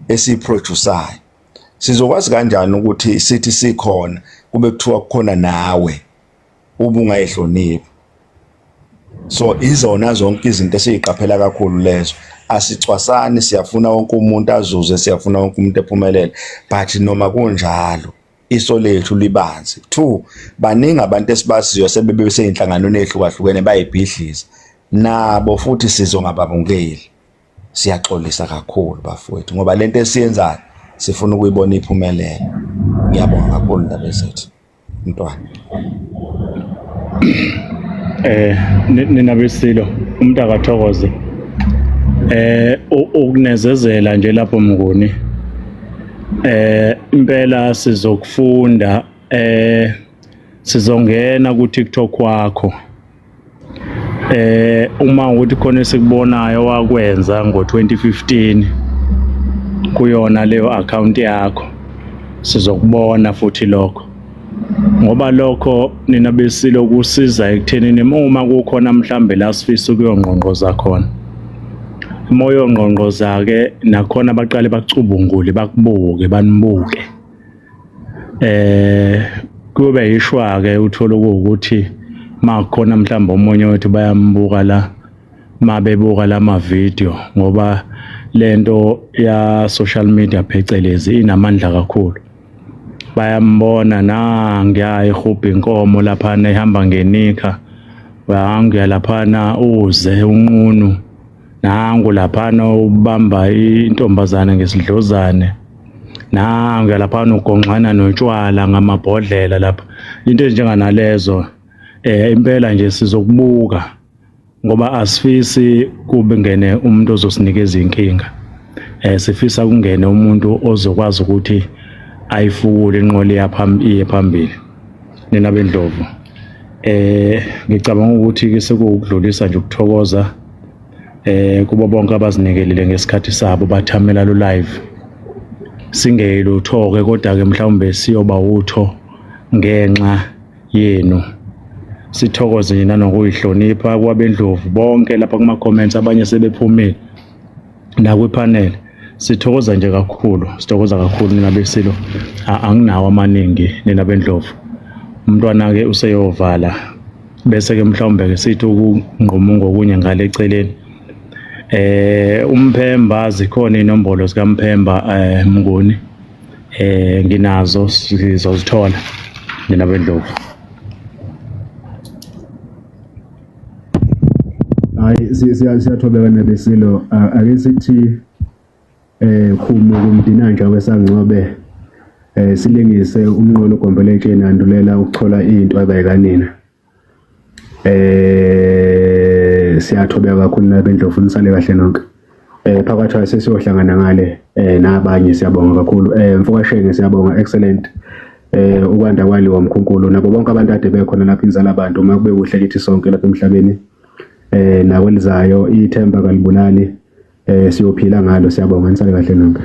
esiyiprodusayo. Sizokwazi kanjani ukuthi sithi sikhona kube kuthiwa kukhona nawe ubungayihloniphi? So izona zonke izinto esiyiqaphela kakhulu lezo. Asicwasani, siyafuna wonke umuntu azuze, siyafuna wonke umuntu ephumelele, but noma kunjalo iso lethu libanzi. 2, baningi abantu esibaziyo sebebe seyinhlanganweni ehlukahlukene bayibhidliza nabo futhi sizongabamukeli. Siyaxolisa kakhulu bafowethu ngoba lento esiyenzayo sifuna ukuyibona iphumelela. Ngiyabonga kakhulu ndaba ezethu mntwana. Nina besilo umuntu akathokoze ukunezezela nje lapho Mnguni. Impela sizokufunda, sizongena ku TikTok wakho. Uma ukuthi khona esikubonayo wakwenza ngo-2015 kuyona leyo account yakho, sizokubona futhi lokho, ngoba lokho nina besilo kusiza ekuthenini uma kukhona mhlambe la sifisa ukuyongqongqoza khona, uma uyongqongqoza ke nakhona baqale bacubungule, bakubuke, banibuke. Kube yishwa ke uthola ukuthi makukhona mhlawumbe omunye wethu bayambuka la, mabebuka lama video, ngoba lento ya social media phecelezi inamandla kakhulu. Bayambona nangiya ehubha inkomo laphana ehamba ngenika, wangiya laphana uze unqunu, nangu laphana ubamba intombazane ngesidlozane, nangu laphana ugonxana notshwala ngamabhodlela lapha, into ezinjenganalezo. Impela nje sizokubuka ngoba asifisi kube ngene umuntu ozosinikeza inkinga. Sifisa kungene umuntu ozokwazi ukuthi ayifukule inqola iye phambili. Nina bendlovu, ngicabanga ukuthi ke sekuwukudlulisa nje ukuthokoza kubo bonke abazinikelile ngesikhathi sabo bathamela lo live. Singeyilutho ke, kodwa ke mhlawumbe siyoba utho ngenxa yenu. Sithokoze nje nanokuyihlonipha kwabendlovu bonke lapha kuma comments, abanye sebephumile nakwipanel. Sithokoza nje kakhulu, sithokoza kakhulu nina besilo. Anginawo amaningi nina bendlovu. Umntwana ke useyovala, bese ke mhlawumbe ke sithi ukungqumunga okunye ngale eceleni. Umphemba, zikhona inombolo zikaMphemba Mnguni, nginazo, sizozithola nina bendlovu. Hayi, siyathobeka nabesilo. Ake sithi khumu kumdinanja wesangcobe, silingise umnqolo ugombele etsheni andulela ukuchola into abayikanina. Siyathobeka kakhulu nabendlovu, nisale kahle nonke. Phakathi sesiyohlangana ngale nabanye. Siyabonga kakhulu mfokashenge, siyabonga excellent, ukwanda kwaliwa mkhunkulu nabo bonke abantu ade bekhona lapha, inzala abantu uma kube kuhle kithi sonke lapha emhlabeni nakwelizayo. Ithemba kalibulali, siyophila ngalo. Siyabonga, nisale kahle nonke.